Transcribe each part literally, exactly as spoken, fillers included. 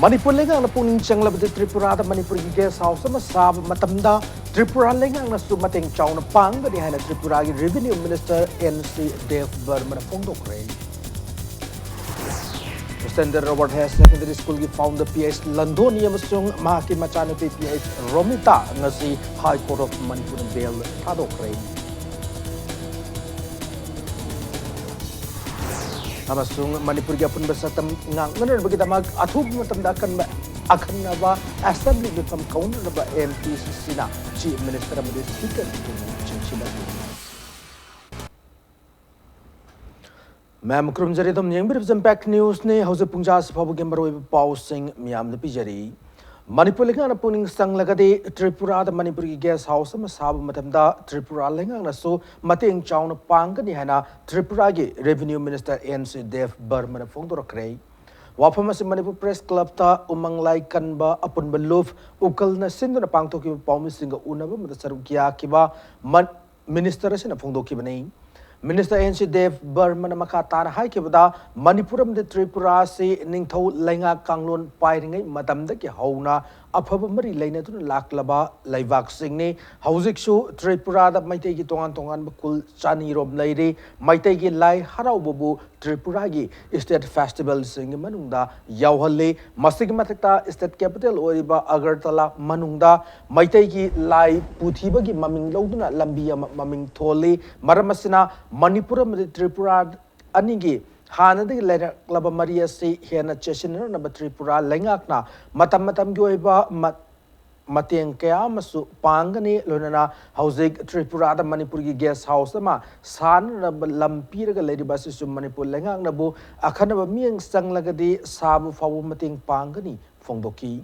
ꯃꯅꯤꯄꯨꯔ ꯂꯩꯉꯥꯛꯅ ꯄꯨꯛꯅꯤꯡ ꯆꯪꯂꯕꯗꯤ ꯇ꯭ꯔꯤꯄꯨꯔꯥꯗ ꯃꯅꯤꯄꯨꯔꯒꯤ ꯒꯦꯁ ꯍꯥꯎꯁ ꯑꯃ ꯁꯥꯕ ꯃꯇꯝꯗ ꯇ꯭ꯔꯤꯄꯨꯔꯥ ꯂꯩꯉꯥꯛꯅꯁꯨ ꯃꯇꯦꯡ ꯆꯥꯎꯅ ꯄꯥꯡꯒꯅꯤ ꯍꯥꯏꯅ ꯇ꯭ꯔꯤꯄꯨꯔꯥꯒꯤ revenue minister N C Deb ꯕꯔꯃꯅ ꯐꯣꯡꯗꯣꯛꯈ꯭ꯔꯦ꯫ ꯁ꯭ꯇꯦꯟꯗꯔ ꯔꯣꯕꯥꯔꯠ ꯍꯥꯌꯔ ꯁꯦꯀꯦꯟꯗꯔꯤ ꯁ꯭ꯀꯨꯜꯒꯤ ꯐꯥꯎꯟꯗꯔ ꯄꯤ ꯑꯩꯆ ꯂꯟꯗꯣꯅꯤ ꯑꯃꯁꯨꯡ ꯃꯍꯥꯛꯀꯤ ꯃꯆꯥꯅꯨꯄꯤ ꯄꯤ ꯑꯩꯆ ꯔꯣꯃꯤꯇꯥ ꯉꯁꯤ ꯍꯥꯏ ꯀꯣꯔꯠ ꯑꯣꯐ ꯃꯅꯤꯄꯨꯔꯅ ꯕꯦꯜ ꯊꯥꯗꯣꯛꯈ꯭ꯔꯦ꯫ ꯑꯃꯁꯨꯡ ꯃꯅꯤꯄꯨꯔꯒꯤ ꯑꯄꯨꯟꯕ ꯁꯛꯇꯝ ꯉꯥꯛꯅꯅꯕꯒꯤꯗꯃꯛ ꯑꯊꯨꯕ ꯃꯇꯝꯗ ꯑꯀꯟꯕ, ꯑꯈꯟꯅꯕ ꯑꯦꯁꯦꯝꯕ꯭ꯂꯤ ꯃꯤꯐꯝ ꯀꯧꯅꯅꯕ ꯑꯦꯝ ꯄꯤ ꯁꯤ ꯁꯤꯅ ꯆꯤꯐ ꯃꯤꯅꯤꯁꯇꯔ ꯑꯃꯗꯤ ꯁ꯭ꯄꯤꯀꯔ ꯄꯨꯝꯅꯃꯛ ꯆꯤꯡꯁꯤꯜꯂꯛꯂꯤ꯫ ꯃꯌꯥꯝ ꯈꯨꯔꯨꯝꯖꯔꯤ, ꯑꯗꯨꯝ ꯌꯦꯡꯕꯤꯔꯤꯕꯁꯤ ꯏꯝꯄꯦꯛ ꯅ꯭ꯌꯨꯁꯅꯤ꯫ ꯍꯧꯖꯤꯛ ꯄꯨꯡ ꯖꯥꯁꯤ ꯐꯥꯎꯕꯒꯤ ꯃꯔꯨꯑꯣꯏꯕ ꯄꯥꯎꯁꯤꯡ ꯃꯌꯥꯝꯗ ꯄꯤꯖꯔꯤ꯫ ꯃꯅꯤꯄꯨꯔ ꯂꯩꯉꯥꯛꯅ ꯄꯨꯛꯅꯤꯡ ꯆꯪꯂꯒꯗꯤ ꯇ꯭ꯔꯤꯄꯨꯔꯥꯗ ꯃꯅꯤꯄꯨꯔꯒꯤ ꯒꯦꯁ ꯍꯥꯎꯁ ꯑꯃ ꯁꯥꯕ ꯃꯇꯝꯗ ꯇ꯭ꯔꯤꯄꯨꯔꯥ ꯂꯩꯉꯥꯛꯅꯁꯨ ꯃꯇꯦꯡ ꯆꯥꯎꯅ ꯄꯥꯡꯒꯅꯤ ꯍꯥꯏꯅ ꯇ꯭ꯔꯤꯄꯨꯔꯥꯒꯤ revenue minister N C Deb ꯕꯔꯃꯅ ꯐꯣꯡꯗꯣꯔꯛꯈ꯭ꯔꯦ꯫ ꯋꯥꯐꯝ ꯑꯁꯤ ꯃꯅꯤꯄꯨꯔ ꯄ꯭ꯔꯦꯁ ꯀ꯭ꯂꯕꯇ ꯎꯃꯪ ꯂꯥꯏ ꯀꯟꯕ ꯑꯄꯨꯟꯕ ꯂꯨꯞ ꯎꯀꯜꯅ ꯁꯤꯟꯗꯨꯅ ꯄꯥꯡꯊꯣꯛꯈꯤꯕ ꯄꯥꯎꯃꯤꯁꯤꯡꯒ ꯎꯅꯕ ꯑꯃꯗ ꯁꯔꯨꯛ ꯌꯥꯈꯤꯕ ꯃꯟ-, ꯃꯤꯅꯤꯁꯇꯔ ꯑꯁꯤꯅ ꯐꯣꯡꯗꯣꯛꯈꯤꯕꯅꯤ꯫ ꯃꯤꯅꯤꯁꯇꯔ ꯑꯦꯟ ꯁꯤ ꯗꯦꯕ ꯕꯔꯃꯅ ꯃꯈꯥ ꯇꯥꯅ ꯍꯥꯏꯈꯤꯕꯗ, ꯃꯅꯤꯄꯨꯔ ꯑꯃꯗꯤ ꯇ꯭ꯔꯤꯄꯨꯔꯥ ꯑꯁꯤ ꯅꯤꯡꯊꯧ ꯂꯩꯉꯥꯛ ꯀꯥꯡꯂꯣꯟ ꯄꯥꯏꯔꯤꯉꯩ ꯃꯇꯝꯗꯒꯤ ꯍꯧꯅ ꯑꯐꯕ ꯃꯔꯤ ꯂꯩꯅꯗꯨꯅ ꯂꯥꯛꯂꯕ ꯂꯩꯕꯥꯛꯁꯤꯡꯅꯤ꯫ ꯍꯧꯖꯤꯛꯁꯨ ꯇ꯭ꯔꯤꯄꯨꯔꯥꯗ ꯃꯩꯇꯩꯒꯤ ꯇꯣꯉꯥꯟ ꯇꯣꯉꯥꯟꯕ ꯈꯨꯜ ꯆꯅꯤꯔꯣꯝ ꯂꯩꯔꯤ꯫ ꯃꯩꯇꯩꯒꯤ ꯂꯥꯏ ꯍꯔꯥꯎꯕꯕꯨ ꯇ꯭ꯔꯤꯄꯨꯔꯥꯒꯤ ꯁ꯭ꯇꯦꯠ ꯐꯦꯁꯇꯤꯚꯦꯜꯁꯤꯡꯒꯤ ꯃꯅꯨꯡꯗ ꯌꯥꯎꯍꯜꯂꯤ꯫ ꯃꯁꯤꯒꯤ ꯃꯊꯛꯇ ꯁ꯭ꯇꯦꯠ ꯀꯦꯄꯤꯇꯦꯜ ꯑꯣꯏꯔꯤꯕ ꯑꯒꯔꯇꯂꯥ ꯃꯅꯨꯡꯗ ꯃꯩꯇꯩꯒꯤ ꯂꯥꯏ ꯄꯨꯊꯤꯕꯒꯤ ꯃꯃꯤꯡ ꯂꯧꯗꯨꯅ ꯂꯝꯕꯤ ꯑꯃ ꯃꯃꯤꯡ ꯊꯣꯜꯂꯤ꯫ ꯃꯔꯝ ꯑꯁꯤꯅ ꯃꯅꯤꯄꯨꯔ ꯑꯃꯗꯤ ꯇ꯭ꯔꯤꯄꯨꯔꯥ ꯑꯅꯤꯒꯤ ꯍꯥꯟꯅꯗꯒꯤ ꯂꯩꯔꯛꯂꯕ ꯃꯔꯤ ꯑꯁꯤ ꯍꯦꯟꯅ ꯆꯦꯠꯁꯤꯟꯅꯅꯕ ꯇ꯭ꯔꯤꯄꯨꯔꯥ ꯂꯩꯉꯥꯛꯅ ꯃꯇꯝ ꯃꯇꯝꯒꯤ ꯑꯣꯏꯕ ꯃ-, ꯃꯇꯦꯡ ꯀꯌꯥ ꯑꯃꯁꯨ ꯄꯥꯡꯒꯅꯤ꯫ ꯂꯣꯏꯅꯅ ꯍꯧꯖꯤꯛ ꯇ꯭ꯔꯤꯄꯨꯔꯥꯗ ꯃꯅꯤꯄꯨꯔꯒꯤ ꯒꯦꯁ ꯍꯥꯎꯁ ꯑꯃ ꯁꯥꯅꯅꯕ ꯂꯝ ꯄꯤꯔꯒ ꯂꯩꯔꯤꯕ ꯑꯁꯤꯁꯨ ꯃꯅꯤꯄꯨꯔ ꯂꯩꯉꯥꯛꯅꯕꯨ ꯑꯈꯟꯅꯕ ꯃꯤꯠꯌꯦꯡ ꯆꯪꯂꯒꯗꯤ ꯁꯥꯕ ꯐꯥꯎꯕ ꯃꯇꯦꯡ ꯄꯥꯡꯒꯅꯤ ꯐꯣꯡꯗꯣꯛꯈꯤ꯫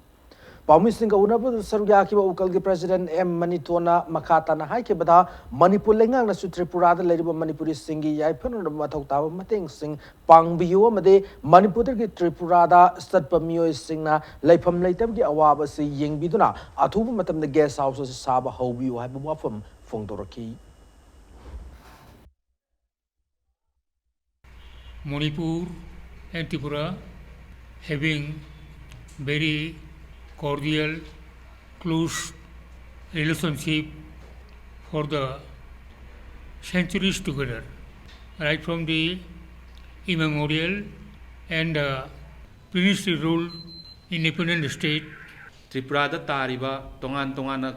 ꯄꯥꯎꯃꯤꯁꯤꯡꯒ ꯎꯅꯕꯗ ꯁꯔꯨꯛ ꯌꯥꯈꯤꯕ ꯎꯀꯜꯒꯤ ꯄ꯭ꯔꯦꯁꯤꯗꯦꯟꯠ ꯑꯦꯝ ꯃꯅꯤꯇꯣꯟꯅ ꯃꯈꯥ ꯇꯥꯅ ꯍꯥꯏꯈꯤꯕꯗ, ꯃꯅꯤꯄꯨꯔ ꯂꯩꯉꯥꯛꯅꯁꯨ ꯇ꯭ꯔꯤꯄꯨꯔꯥꯗ ꯂꯩꯔꯤꯕ ꯃꯅꯤꯄꯨꯔꯤꯁꯤꯡꯒꯤ ꯌꯥꯏꯐꯅꯅꯕ ꯃꯊꯧ ꯇꯥꯕ ꯃꯇꯦꯡꯁꯤꯡ ꯄꯥꯡꯕꯤꯌꯨ ꯑꯃꯗꯤ ꯃꯅꯤꯄꯨꯔꯗꯒꯤ ꯇ꯭ꯔꯤꯄꯨꯔꯥꯗ ꯆꯠꯄ ꯃꯤꯑꯣꯏꯁꯤꯡꯅ ꯂꯩꯐꯝ ꯂꯩꯇꯕꯒꯤ ꯑꯋꯥꯕ ꯑꯁꯤ ꯌꯦꯡꯕꯤꯗꯨꯅ ꯑꯊꯨꯕ ꯃꯇꯝꯗ ꯒꯦꯁ ꯍꯥꯎꯁ ꯑꯁꯤ ꯁꯥꯕ ꯍꯧꯕꯤꯌꯨ ꯍꯥꯏꯕ ꯋꯥꯐꯝ ꯐꯣꯡꯗꯣꯔꯛꯈꯤ꯫ Manipur and Tripura having very cordial, close relationship for the centuries together, right from the immemorial and uh, princely rule independent state. ꯇ꯭ꯔꯤꯄꯨꯔꯥꯗ ꯇꯥꯔꯤꯕ ꯇꯣꯉꯥꯟ ꯇꯣꯉꯥꯟꯅ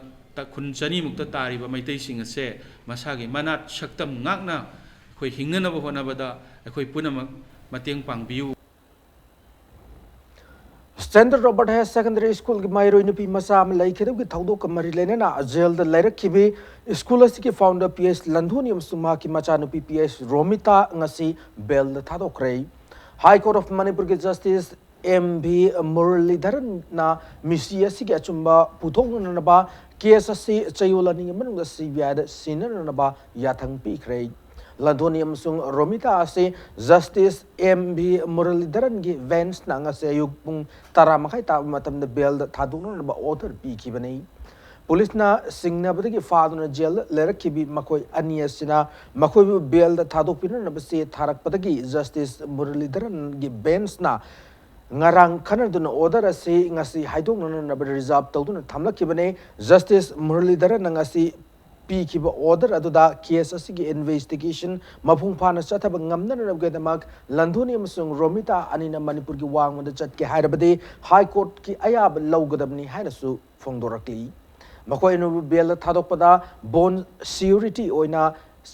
ꯈꯨꯟ ꯆꯅꯤꯃꯨꯛꯇ ꯇꯥꯔꯤꯕ ꯃꯩꯇꯩꯁꯤꯡ ꯑꯁꯦ ꯃꯁꯥꯒꯤ ꯃꯅꯥꯠ ꯁꯛꯇꯝ ꯉꯥꯛꯅ ꯑꯩꯈꯣꯏ ꯍꯤꯡꯅꯅꯕ ꯍꯣꯠꯅꯕꯗ ꯑꯩꯈꯣꯏ ꯄꯨꯝꯅꯃꯛ ꯃꯇꯦꯡ ꯄꯥꯡꯕꯤꯌꯨ꯫ ꯁꯦꯟꯇ꯭ꯔꯦꯜ ꯔꯣꯕꯔꯠ ꯍꯥꯌꯔ ꯁꯦꯀꯦꯟꯗꯔꯤ ꯁ꯭ꯀꯨꯜꯒꯤ ꯃꯍꯩꯔꯣꯏ ꯅꯨꯄꯤ ꯃꯆꯥ ꯑꯃ ꯂꯩꯈꯤꯗꯕꯒꯤ ꯊꯧꯗꯣꯛꯀ ꯃꯔꯤ ꯂꯩꯅꯅ ꯖꯦꯜꯗ ꯂꯩꯔꯛꯈꯤꯕꯤ ꯁ꯭ꯀꯨꯜ ꯑꯁꯤꯒꯤ ꯐꯥꯎꯟꯗꯔ ꯄꯤ ꯑꯦꯁ ꯂꯟꯊꯣꯅꯤ ꯑꯃꯁꯨꯡ ꯃꯍꯥꯛꯀꯤ ꯃꯆꯥꯅꯨꯄꯤ ꯄꯤ ꯑꯦꯁ ꯔꯣꯃꯤꯇꯥ ꯉꯁꯤ ꯕꯦꯜꯗ ꯊꯥꯗꯣꯛꯈ꯭ꯔꯦ꯫ ꯍꯥꯏ ꯀꯣꯔꯠ ꯑꯣꯐ ꯃꯅꯤꯄꯨꯔꯒꯤ ꯖꯁꯇꯤꯁ ꯑꯦꯝ ꯚꯤ ꯃꯨꯔꯂꯤꯙꯔꯟꯅ ꯃꯤꯁꯤ ꯑꯁꯤꯒꯤ ꯑꯆꯨꯝꯕ ꯄꯨꯊꯣꯛꯅꯅꯕ ꯀꯦꯁ ꯑꯁꯤ ꯆꯌꯣꯜ ꯑꯅꯤꯒꯤ ꯃꯅꯨꯡꯗ ꯁꯤ ꯕꯤ ꯑꯥꯏꯗ ꯁꯤꯟꯅꯅꯕ ꯌꯥꯊꯪ ꯄꯤꯈ꯭ꯔꯦ꯫ ꯂꯟꯊꯣꯅꯤ ꯑꯃꯁꯨꯡ ꯔꯣꯃꯤꯇꯥ ꯑꯁꯤ ꯖꯁꯇꯤꯁ ꯑꯦꯝ ꯚꯤ ꯃꯨꯔꯂꯤꯙꯔꯟꯒꯤ ꯕꯦꯟꯁꯅ ꯉꯁꯤ ꯑꯌꯨꯛ ꯄꯨꯡ ꯇꯔꯥ ꯃꯈꯥꯏ ꯇꯥꯕ ꯃꯇꯝꯗ ꯕꯦꯜꯗ ꯊꯥꯗꯣꯛꯅꯅꯕ ꯑꯣꯔꯗꯔ ꯄꯤꯈꯤꯕꯅꯤ꯫ ꯄꯨꯂꯤꯁꯅ ꯆꯤꯡꯅꯕꯗꯒꯤ ꯐꯥꯗꯨꯅ ꯖꯦꯜꯗ ꯂꯩꯔꯛꯈꯤꯕꯤ ꯃꯈꯣꯏ ꯑꯅꯤ ꯑꯁꯤꯅ ꯃꯈꯣꯏꯕꯨ ꯕꯦꯜꯗ ꯊꯥꯗꯣꯛꯄꯤꯅꯅꯕ ꯆꯦ ꯊꯥꯔꯛꯄꯗꯒꯤ ꯖꯁꯇꯤꯁ ꯃꯨꯔꯂꯤꯙꯔꯟꯒꯤ ꯕꯦꯟꯁꯅ ꯉꯔꯥꯡ ꯈꯟꯅꯗꯨꯅ ꯑꯣꯔꯗꯔ ꯑꯁꯤ ꯉꯁꯤ ꯍꯥꯏꯗꯣꯛꯅꯅꯕ ꯔꯤꯖꯥꯔꯚ ꯇꯧꯗꯨꯅ ꯊꯝꯂꯛꯈꯤꯕꯅꯤ꯫ ꯖꯁꯇꯤꯁ ꯃꯨꯔꯂꯤꯙꯔꯟꯅ ꯉꯁꯤ ꯄꯤꯈꯤꯕ ꯑꯣꯔꯗꯔ ꯑꯗꯨꯗ ꯀꯦꯁ ꯑꯁꯤꯒꯤ ꯏꯟꯚꯦꯁꯇꯤꯒꯦꯁꯟ ꯃꯄꯨꯡ ꯐꯥꯅ ꯆꯠꯊꯕ ꯉꯝꯅꯅꯕꯒꯤꯗꯃꯛ ꯂꯟꯊꯣꯅꯤ ꯑꯃꯁꯨꯡ ꯔꯣꯃꯤꯇꯥ ꯑꯅꯤꯅ ꯃꯅꯤꯄꯨꯔꯒꯤ ꯋꯥꯡꯃꯗ ꯆꯠꯀꯦ ꯍꯥꯏꯔꯕꯗꯤ ꯍꯥꯏ ꯀꯣꯔꯠꯀꯤ ꯑꯌꯥꯕ ꯂꯧꯒꯗꯕꯅꯤ ꯍꯥꯏꯅꯁꯨ ꯐꯣꯡꯗꯣꯔꯛꯂꯤ꯫ ꯃꯈꯣꯏ ꯑꯅꯤꯕꯨ ꯕꯦꯜꯗ ꯊꯥꯗꯣꯛꯄꯗ ꯕꯣꯟ ꯁꯤꯌꯨꯔꯤꯇꯤ ꯑꯣꯏꯅ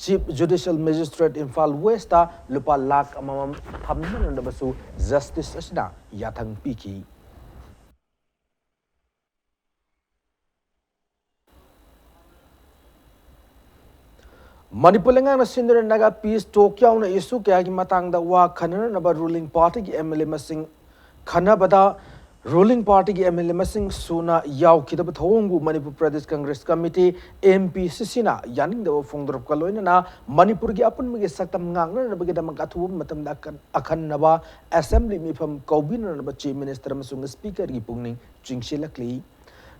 ꯆꯤꯐ ꯖꯨꯗꯤꯁꯤꯌꯦꯜ ꯃꯦꯖꯤꯁꯇ꯭ꯔꯦꯠ ꯏꯝꯐꯥꯜ ꯋꯦꯁꯇ ꯂꯨꯄꯥ ꯂꯥꯈ ꯑꯃꯃꯝ ꯊꯝꯅꯅꯕꯁꯨ ꯖꯁꯇꯤꯁ ꯑꯁꯤꯅ ꯌꯥꯊꯪ ꯄꯤꯈꯤ꯫ ꯃꯅꯤꯄꯨꯔ ꯂꯩꯉꯥꯛꯅ ꯁꯤꯟꯗꯨꯅ ꯅꯥꯒꯥ ꯄꯤꯁ ꯇꯣꯛ ꯌꯥꯎꯅ ꯏꯁꯨ ꯀꯌꯥꯒꯤ ꯃꯇꯥꯡꯗ ꯋꯥ ꯈꯟꯅꯅꯕ ꯔꯨꯂꯤꯡ ꯄꯥꯔꯇꯤꯒꯤ ꯑꯦꯝ ꯑꯦꯜ ꯑꯦ ꯃꯁꯤꯡ ꯈꯟꯅꯕꯗ ꯔꯨꯂꯤꯡ ꯄꯥꯔꯇꯤꯒꯤ ꯑꯦꯝ ꯑꯦꯜ ꯑꯦ ꯃꯁꯤꯡ ꯁꯨꯅ ꯌꯥꯎꯈꯤꯗꯕ ꯊꯧꯑꯣꯡꯕꯨ Manipur Pradesh Congress committee, M P C ꯁꯤꯅ ꯌꯥꯅꯤꯡꯗꯕ ꯐꯣꯡꯗꯣꯔꯛꯄꯒ ꯂꯣꯏꯅꯅ ꯃꯅꯤꯄꯨꯔꯒꯤ ꯑꯄꯨꯟꯕꯒꯤ ꯁꯛꯇꯝ ꯉꯥꯛꯅꯅꯕꯒꯤꯗꯃꯛ ꯑꯊꯨꯕ ꯃꯇꯝꯗ ꯑꯀꯟ-, ꯑꯈꯟꯅꯕ ꯑꯦꯁꯦꯝꯕ꯭ꯂꯤ ꯃꯤꯐꯝ ꯀꯧꯕꯤꯅꯅꯕ ꯆꯤꯐ ꯃꯤꯅꯤꯁꯇꯔ ꯑꯃꯁꯨꯡ ꯁ꯭ꯄꯤꯀꯔꯒꯤ ꯄꯨꯛꯅꯤꯡ ꯆꯤꯡꯁꯤꯜꯂꯛꯂꯤ꯫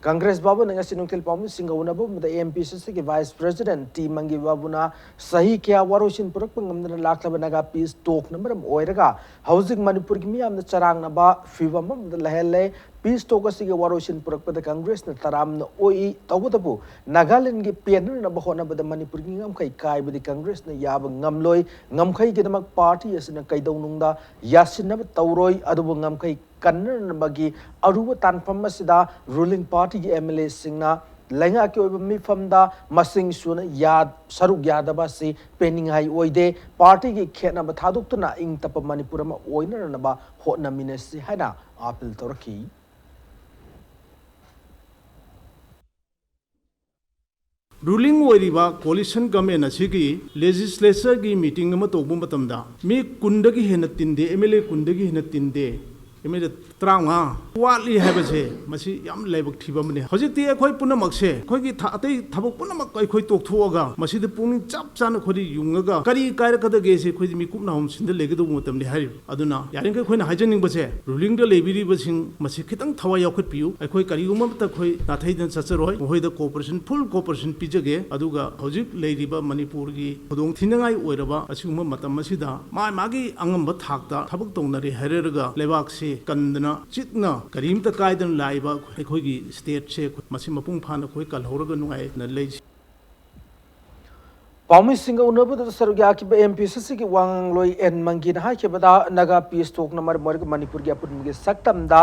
ꯀꯪꯒ꯭ꯔꯦꯁ ꯚꯕꯟꯗ ꯉꯁꯤ ꯅꯨꯡꯊꯤꯜ ꯄꯥꯎꯃꯤꯁꯤꯡꯒ ꯎꯅꯕ ꯑꯃꯗ ꯑꯦꯝ ꯄꯤ ꯁꯤ ꯁꯤꯒꯤ ꯚꯥꯏꯁ ꯄ꯭ꯔꯦꯁꯤꯗꯦꯟꯠ ꯇꯤ ꯃꯪꯒꯤ ꯕꯥꯕꯨꯅ ꯆꯍꯤ ꯀꯌꯥ ꯋꯥꯔꯣꯏꯁꯤꯟ ꯄꯨꯔꯛꯄ ꯉꯝꯗꯅ ꯂꯥꯛꯂꯕ ꯅꯥꯒꯥ ꯄꯤꯁ ꯇꯣꯛꯅ ꯃꯔꯝ ꯑꯣꯏꯔꯒ ꯍꯧꯖꯤꯛ ꯃꯅꯤꯄꯨꯔꯒꯤ ꯃꯤꯌꯥꯝꯅ ꯆꯔꯥꯡꯅꯕ ꯐꯤꯕꯝ ꯑꯃꯗ ꯂꯩꯍꯜꯂꯦ꯫ ꯄꯤꯁ ꯇꯣꯛ ꯑꯁꯤꯒꯤ ꯋꯥꯔꯣꯏꯁꯤꯟ ꯄꯨꯔꯛꯄꯗ ꯀꯪꯒ꯭ꯔꯦꯁꯅ ꯇꯔꯥꯝꯅ ꯑꯣꯛꯏ꯫ ꯇꯧꯕꯇꯕꯨ ꯅꯥꯒꯥꯂꯦꯟꯗꯒꯤ ꯄꯦꯟꯅꯅꯕ ꯍꯣꯠꯅꯕꯗ ꯃꯅꯤꯄꯨꯔꯒꯤ ꯉꯝꯈꯩ ꯀꯥꯏꯕꯗꯤ ꯀꯪꯒ꯭ꯔꯦꯁꯅ ꯌꯥꯕ ꯉꯝꯂꯣꯏ꯫ ꯉꯝꯈꯩꯒꯤꯗꯃꯛ ꯄꯥꯔꯇꯤ ꯑꯁꯤꯅ ꯀꯩꯗꯧꯅꯨꯡꯗ ꯌꯥꯁꯤꯟꯅꯕ ꯇꯧꯔꯣꯏ꯫ ꯑꯗꯨꯕꯨ ꯉꯝꯈꯩ ꯀꯟꯅꯅꯕꯒꯤ ꯑꯔꯨꯕ ꯇꯥꯟꯐꯝ ꯑꯁꯤꯗ ꯔꯨꯂꯤꯡ ꯄꯥꯔꯇꯤꯒꯤ ꯑꯦꯝ ꯑꯦꯜ ꯑꯦꯁꯤꯡꯅ ꯂꯩꯉꯥꯛꯀꯤ ꯑꯣꯏꯕ ꯃꯤꯐꯝꯗ ꯃꯁꯤꯡ ꯁꯨꯅ ꯌꯥ-, ꯁꯔꯨꯛ ꯌꯥꯗꯕ ꯑꯁꯤ ꯄꯦꯟꯅꯤꯡꯉꯥꯏ ꯑꯣꯏꯗꯦ꯫ ꯄꯥꯔꯇꯤꯒꯤ ꯈꯦꯠꯅꯕ ꯊꯥꯗꯣꯛꯇꯨꯅ ꯏꯪ ꯇꯞꯄ ꯃꯅꯤꯄꯨꯔ ꯑꯃ ꯑꯣꯏꯅꯅꯕ ꯍꯣꯠꯅꯃꯤꯟꯅꯁꯤ ꯍꯥꯏꯅ ꯑꯥꯄꯤꯜ ꯇꯧꯔꯛꯈꯤ꯫ ꯔꯨꯂꯤꯡ ꯑꯣꯏꯔꯤꯕ ꯀꯣꯂꯤꯁꯟ ꯒꯃꯦꯟ ꯑꯁꯤꯒꯤ ꯂꯦꯖꯤꯁꯂꯦꯆꯔꯒꯤ ꯃꯤꯇꯤꯡ ꯑꯃ ꯇꯧꯕ ꯃꯇꯝꯗ ꯃꯤ ꯀꯨꯟꯗꯒꯤ ꯍꯦꯟꯅ ꯇꯤꯟꯗꯦ, ꯑꯦꯝ ꯑꯦꯜ ꯑꯦ ꯀꯨꯟꯗꯒꯤ ꯍꯦꯟꯅ ꯇꯤꯟꯗꯦ, ꯑꯦꯝ ꯑꯦꯜ ꯑꯦ ꯇꯔꯥꯃꯉꯥ ꯋꯥꯠꯂꯤ ꯍꯥꯏꯕꯁꯦ ꯃꯁꯤ ꯌꯥꯝ ꯂꯥꯏꯕꯛ ꯊꯤꯕ ꯑꯃꯅꯤ꯫ ꯍꯧꯖꯤꯛꯇꯤ ꯑꯩꯈꯣꯏ ꯄꯨꯝꯅꯃꯛꯁꯦ ꯑꯩꯈꯣꯏꯒꯤ ꯊ-, ꯑꯇꯩ ꯊꯕꯛ ꯄꯨꯝꯅꯃꯛ ꯑꯩꯈꯣꯏ ꯇꯣꯛꯊꯣꯛꯑꯒ ꯃꯁꯤꯗ ꯄꯨꯛꯅꯤꯡ ꯆꯞ ꯆꯥꯅ ꯑꯩꯈꯣꯏꯗ ꯌꯨꯡꯉꯒ ꯀꯔꯤ ꯀꯥꯏꯔꯛꯀꯗꯒꯦꯁꯦ ꯑꯩꯈꯣꯏꯗꯤ ꯃꯤꯀꯨꯞ ꯅꯥꯍꯨꯝ ꯁꯤꯟꯗ ꯂꯩꯒꯗꯧꯕ ꯃꯇꯝꯅꯤ ꯍꯥꯏꯔꯤꯕ꯫ ꯑꯗꯨꯅ ꯌꯥꯔꯤꯈꯩ ꯑꯩꯈꯣꯏꯅ ꯍꯥꯏꯖꯅꯤꯡꯕꯁꯦ, ꯔꯨꯂꯤꯡꯗ ꯂꯩꯕꯤꯔꯤꯕꯁꯤꯡ ꯃꯁꯤ ꯈꯤꯇꯪ ꯊꯋꯥꯏ ꯌꯥꯎꯈꯠꯄꯤꯌꯨ꯫ ꯑꯩꯈꯣꯏ ꯀꯔꯤꯒꯨꯝꯕ ꯑꯃꯠꯇ ꯑꯩꯈꯣꯏ ꯅꯥꯊꯩꯗꯅ ꯆꯠꯆꯔꯣꯏ꯫ ꯃꯈꯣꯏꯗ cooperation, full cooperation ꯄꯤꯖꯒꯦ꯫ ꯑꯗꯨꯒ ꯍꯧꯖꯤꯛ ꯂꯩꯔꯤꯕ ꯃꯅꯤꯄꯨꯔꯒꯤ ꯈꯨꯗꯣꯡꯊꯤꯅꯤꯡꯉꯥꯏ ꯑꯣꯏꯔꯕ ꯑꯁꯤꯒꯨꯝꯕ ꯃꯇꯝ ꯑꯁꯤꯗ ꯃꯥ ꯃꯥꯒꯤ ꯑꯉꯝꯕ ꯊꯥꯛꯇ ꯊꯕꯛ ꯇꯧꯅꯔꯦ ꯍꯥꯏꯔꯒ ꯂꯩꯕꯥꯛꯁꯤ ꯀꯟꯗꯅ ꯆꯤꯛꯅ ꯀꯔꯤꯝꯇ ꯀꯥꯏꯗꯅ ꯂꯥꯛꯏꯕ ꯑꯩꯈꯣꯏꯒꯤ stateꯁꯦ ꯃꯁꯤ ꯃꯄꯨꯡ ꯐꯥꯅ ꯑꯩꯈꯣꯏ ꯀꯜꯍꯧꯔꯒ ꯅꯨꯡꯉꯥꯏꯅ ꯂꯩꯁꯤ꯫ ꯄꯥꯎꯃꯤꯁꯤꯡꯒ ꯎꯅꯕꯗ ꯁꯔꯨꯛ ꯌꯥꯈꯤꯕ ꯑꯦꯝ ꯄꯤ ꯁꯤ ꯁꯤꯒꯤ ꯋꯥ ꯉꯥꯡꯂꯣꯏ ꯑꯦꯟ ꯃꯪꯒꯤꯅ ꯍꯥꯏꯈꯤꯕꯗ, ꯅꯥꯒꯥ ꯄꯤꯁ ꯇꯣꯛꯅ ꯃꯔꯝ ꯑꯣꯏꯔꯒ ꯃꯅꯤꯄꯨꯔꯒꯤ ꯑꯄꯨꯟꯕꯒꯤ ꯁꯛꯇꯝꯗ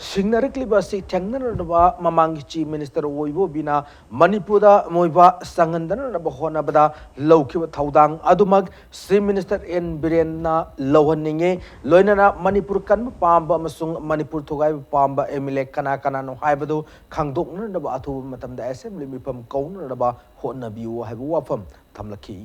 ꯁꯤꯡꯅꯔꯛꯂꯤꯕ ꯑꯁꯤ ꯊꯦꯡꯅꯅꯅꯕ ꯃꯃꯥꯡꯒꯤ ꯆꯤꯐ ꯃꯤꯅꯤꯁꯇꯔ ꯑꯣꯏꯕ ꯑꯣꯏꯕꯤꯅ ꯃꯅꯤꯄꯨꯔꯗ ꯃꯣꯏꯕ ꯆꯪꯍꯟꯗꯅꯅꯕ ꯍꯣꯠꯅꯕꯗ ꯂꯧꯈꯤꯕ ꯊꯧꯗꯥꯡ ꯑꯗꯨꯃꯛ ꯆꯤꯐ ꯃꯤꯅꯤꯁꯇꯔ ꯑꯦꯟ ꯕꯤꯔꯦꯟꯅ ꯂꯧꯍꯟꯅꯤꯡꯉꯤ꯫ ꯂꯣꯏꯅꯅ ꯃꯅꯤꯄꯨꯔ ꯀꯟꯕ ꯄꯥꯝꯕ ꯑꯃꯁꯨꯡ ꯃꯅꯤꯄꯨꯔ ꯊꯨꯒꯥꯏꯕ ꯄꯥꯝꯕ ꯑꯦꯝ ꯑꯦꯜ ꯑꯦ ꯀꯅꯥ ꯀꯅꯥꯅꯣ ꯍꯥꯏꯕꯗꯨ ꯈꯪꯗꯣꯛꯅꯅꯕ ꯑꯊꯨꯕ ꯃꯇꯝꯗ ꯑꯦꯁꯦꯝꯕ꯭ꯂꯤ ꯃꯤꯐꯝ ꯀꯧꯅꯅꯕ ꯍꯣꯠꯅꯕꯤꯌꯨ ꯍꯥꯏꯕ ꯋꯥꯐꯝ ꯊꯝꯂꯛꯈꯤ꯫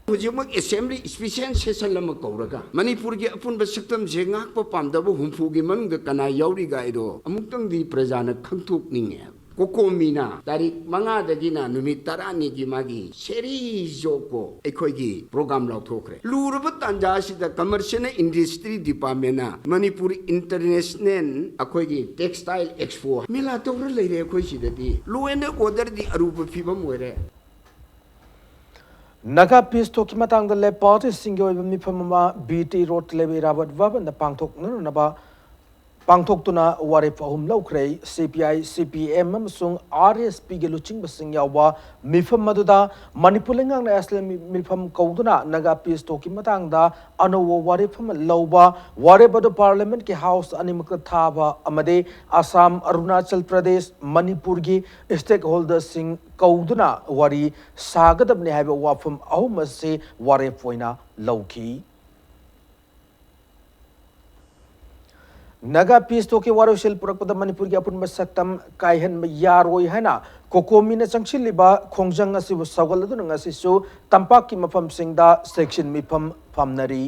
ꯍꯧꯖꯤꯛꯃꯛ ꯑꯦꯁꯦꯝꯕ꯭ꯂꯤ ꯏꯁꯄꯤꯁꯦꯜ ꯁꯦꯁꯟ ꯑꯃ ꯀꯧꯔꯒ ꯃꯅꯤꯄꯨꯔꯒꯤ ꯑꯄꯨꯟꯕ ꯁꯛꯇꯝꯁꯦ ꯉꯥꯛꯄ ꯄꯥꯝꯗꯕ ꯍꯨꯝꯐꯨꯒꯤ ꯃꯅꯨꯡꯗ ꯀꯅꯥ ꯌꯥꯎꯔꯤꯒ ꯍꯥꯏꯗꯣ ꯑꯃꯨꯛꯇꯪꯗꯤ ꯄ꯭ꯔꯖꯥꯅ ꯈꯪꯗꯣꯛꯅꯤꯡꯉꯦ꯫ ꯀꯣꯀꯣꯃꯤꯅ ꯇꯥꯔꯤꯛ ꯃꯉꯥꯗꯒꯤꯅ ꯅꯨꯃꯤꯠ ꯇꯔꯥꯅꯤꯒꯤ ꯃꯥꯒꯤ ꯁꯦꯔꯤ ꯖꯣꯀꯣ ꯑꯩꯈꯣꯏꯒꯤ ꯄ꯭ꯔꯣꯒ꯭ꯔꯥꯝ ꯂꯥꯎꯊꯣꯛꯈ꯭ꯔꯦ꯫ ꯂꯨꯔꯕ ꯇꯥꯟꯖꯥ ꯑꯁꯤꯗ ꯀꯃꯔꯁ ꯑꯦꯟ ꯏꯟꯗꯁꯇ꯭ꯔꯤ ꯗꯤꯄꯥꯔꯠꯃꯦꯟꯅ ꯃꯅꯤꯄꯨꯔ ꯏꯟꯇꯔꯅꯦꯁꯅꯦꯜ ꯑꯩꯈꯣꯏꯒꯤ ꯇꯦꯛꯁꯇꯥꯏꯜ ꯑꯦꯛꯁꯄꯣ ꯃꯦꯂꯥ ꯇꯧꯔ ꯂꯩꯔꯦ꯫ ꯑꯩꯈꯣꯏ ꯁꯤꯗꯗꯤ ꯂꯣ ꯑꯦꯟ ꯑꯣꯔꯗꯔꯗꯤ ꯑꯔꯨꯕ ꯐꯤꯕꯝ ꯑꯣꯏꯔꯦ꯫ ꯅꯥꯒꯥ ꯄꯤꯁ ꯇꯣꯛꯀꯤ ꯃꯇꯥꯡꯗ ꯂꯦꯞ ꯄꯥꯔꯇꯤꯁꯤꯡꯒꯤ ꯑꯣꯏꯕ ꯃꯤꯐꯝ ꯑꯃ ꯕꯤ ꯇꯤ ꯔꯣꯗ ꯂꯩꯕ ꯏꯔꯥꯕꯠ ꯚꯕꯟꯗ ꯄꯥꯡꯊꯣꯛꯅꯅꯕ ꯄꯥꯡꯊꯣꯛꯇꯨꯅ ꯋꯥꯔꯦꯞ ꯑꯍꯨꯝ ꯂꯧꯈ꯭ꯔꯦ꯫ ꯁꯤ ꯄꯤ ꯑꯥꯏ, ꯁꯤ ꯄꯤ ꯑꯦꯝ ꯑꯃꯁꯨꯡ ꯑꯥꯔ ꯑꯦꯁ ꯄꯤꯒꯤ ꯂꯨꯆꯤꯡꯕꯁꯤꯡ ꯌꯥꯎꯕ ꯃꯤꯐꯝ ꯑꯗꯨꯗ ꯃꯅꯤꯄꯨꯔ ꯂꯩꯉꯥꯛꯅ ꯑꯦꯁꯂꯦꯝ ꯃꯤꯐꯝ ꯀꯧꯗꯨꯅ ꯅꯥꯒꯥ ꯄꯤꯁ ꯇꯣꯛꯀꯤ ꯃꯇꯥꯡꯗ ꯑꯅꯧꯕ ꯋꯥꯔꯦꯞ ꯑꯃ ꯂꯧꯕ, ꯋꯥꯔꯦꯞ ꯑꯗꯨ ꯄꯥꯔꯂꯤꯌꯥꯃꯦꯟꯠꯀꯤ ꯍꯥꯎꯁ ꯑꯅꯤꯃꯛꯇ ꯊꯥꯕ ꯑꯃꯗꯤ ꯑꯁꯥꯝ, ꯑꯔꯨꯅꯥꯆꯜ ꯄ꯭ꯔꯗꯦꯁ, ꯃꯅꯤꯄꯨꯔꯒꯤ ꯁ꯭ꯇꯦꯛ ꯍꯣꯜꯗꯔꯁꯤꯡ ꯀꯧꯗꯨꯅ ꯋꯥꯔꯤ ꯁꯥꯒꯗꯕꯅꯤ ꯍꯥꯏꯕ ꯋꯥꯐꯝ ꯑꯍꯨꯝ ꯑꯁꯤ ꯋꯥꯔꯦꯞ ꯑꯣꯏꯅ ꯂꯧꯈꯤ꯫ ꯅꯥꯒꯥ ꯄꯤꯁ ꯇꯣꯛꯀꯤ ꯋꯥꯔꯣꯏꯁꯤꯜ ꯄꯨꯔꯛꯄꯗ ꯃꯅꯤꯄꯨꯔꯒꯤ ꯑꯄꯨꯟꯕ ꯁꯛꯇꯝ ꯀꯥꯏꯍꯟꯕ ꯌꯥꯔꯣꯏ ꯍꯥꯏꯅ ꯀꯣꯀꯣꯃꯤꯅ ꯆꯪꯁꯤꯜꯂꯤꯕ ꯈꯣꯡꯖꯪ ꯑꯁꯤꯕꯨ ꯁꯧꯒꯠꯂꯗꯨꯅ ꯉꯁꯤꯁꯨ ꯇꯝꯄꯥꯛꯀꯤ ꯃꯐꯝꯁꯤꯡꯗ ꯆꯦꯛꯁꯤꯟ ꯃꯤꯐꯝ ꯐꯝꯅꯔꯤ꯫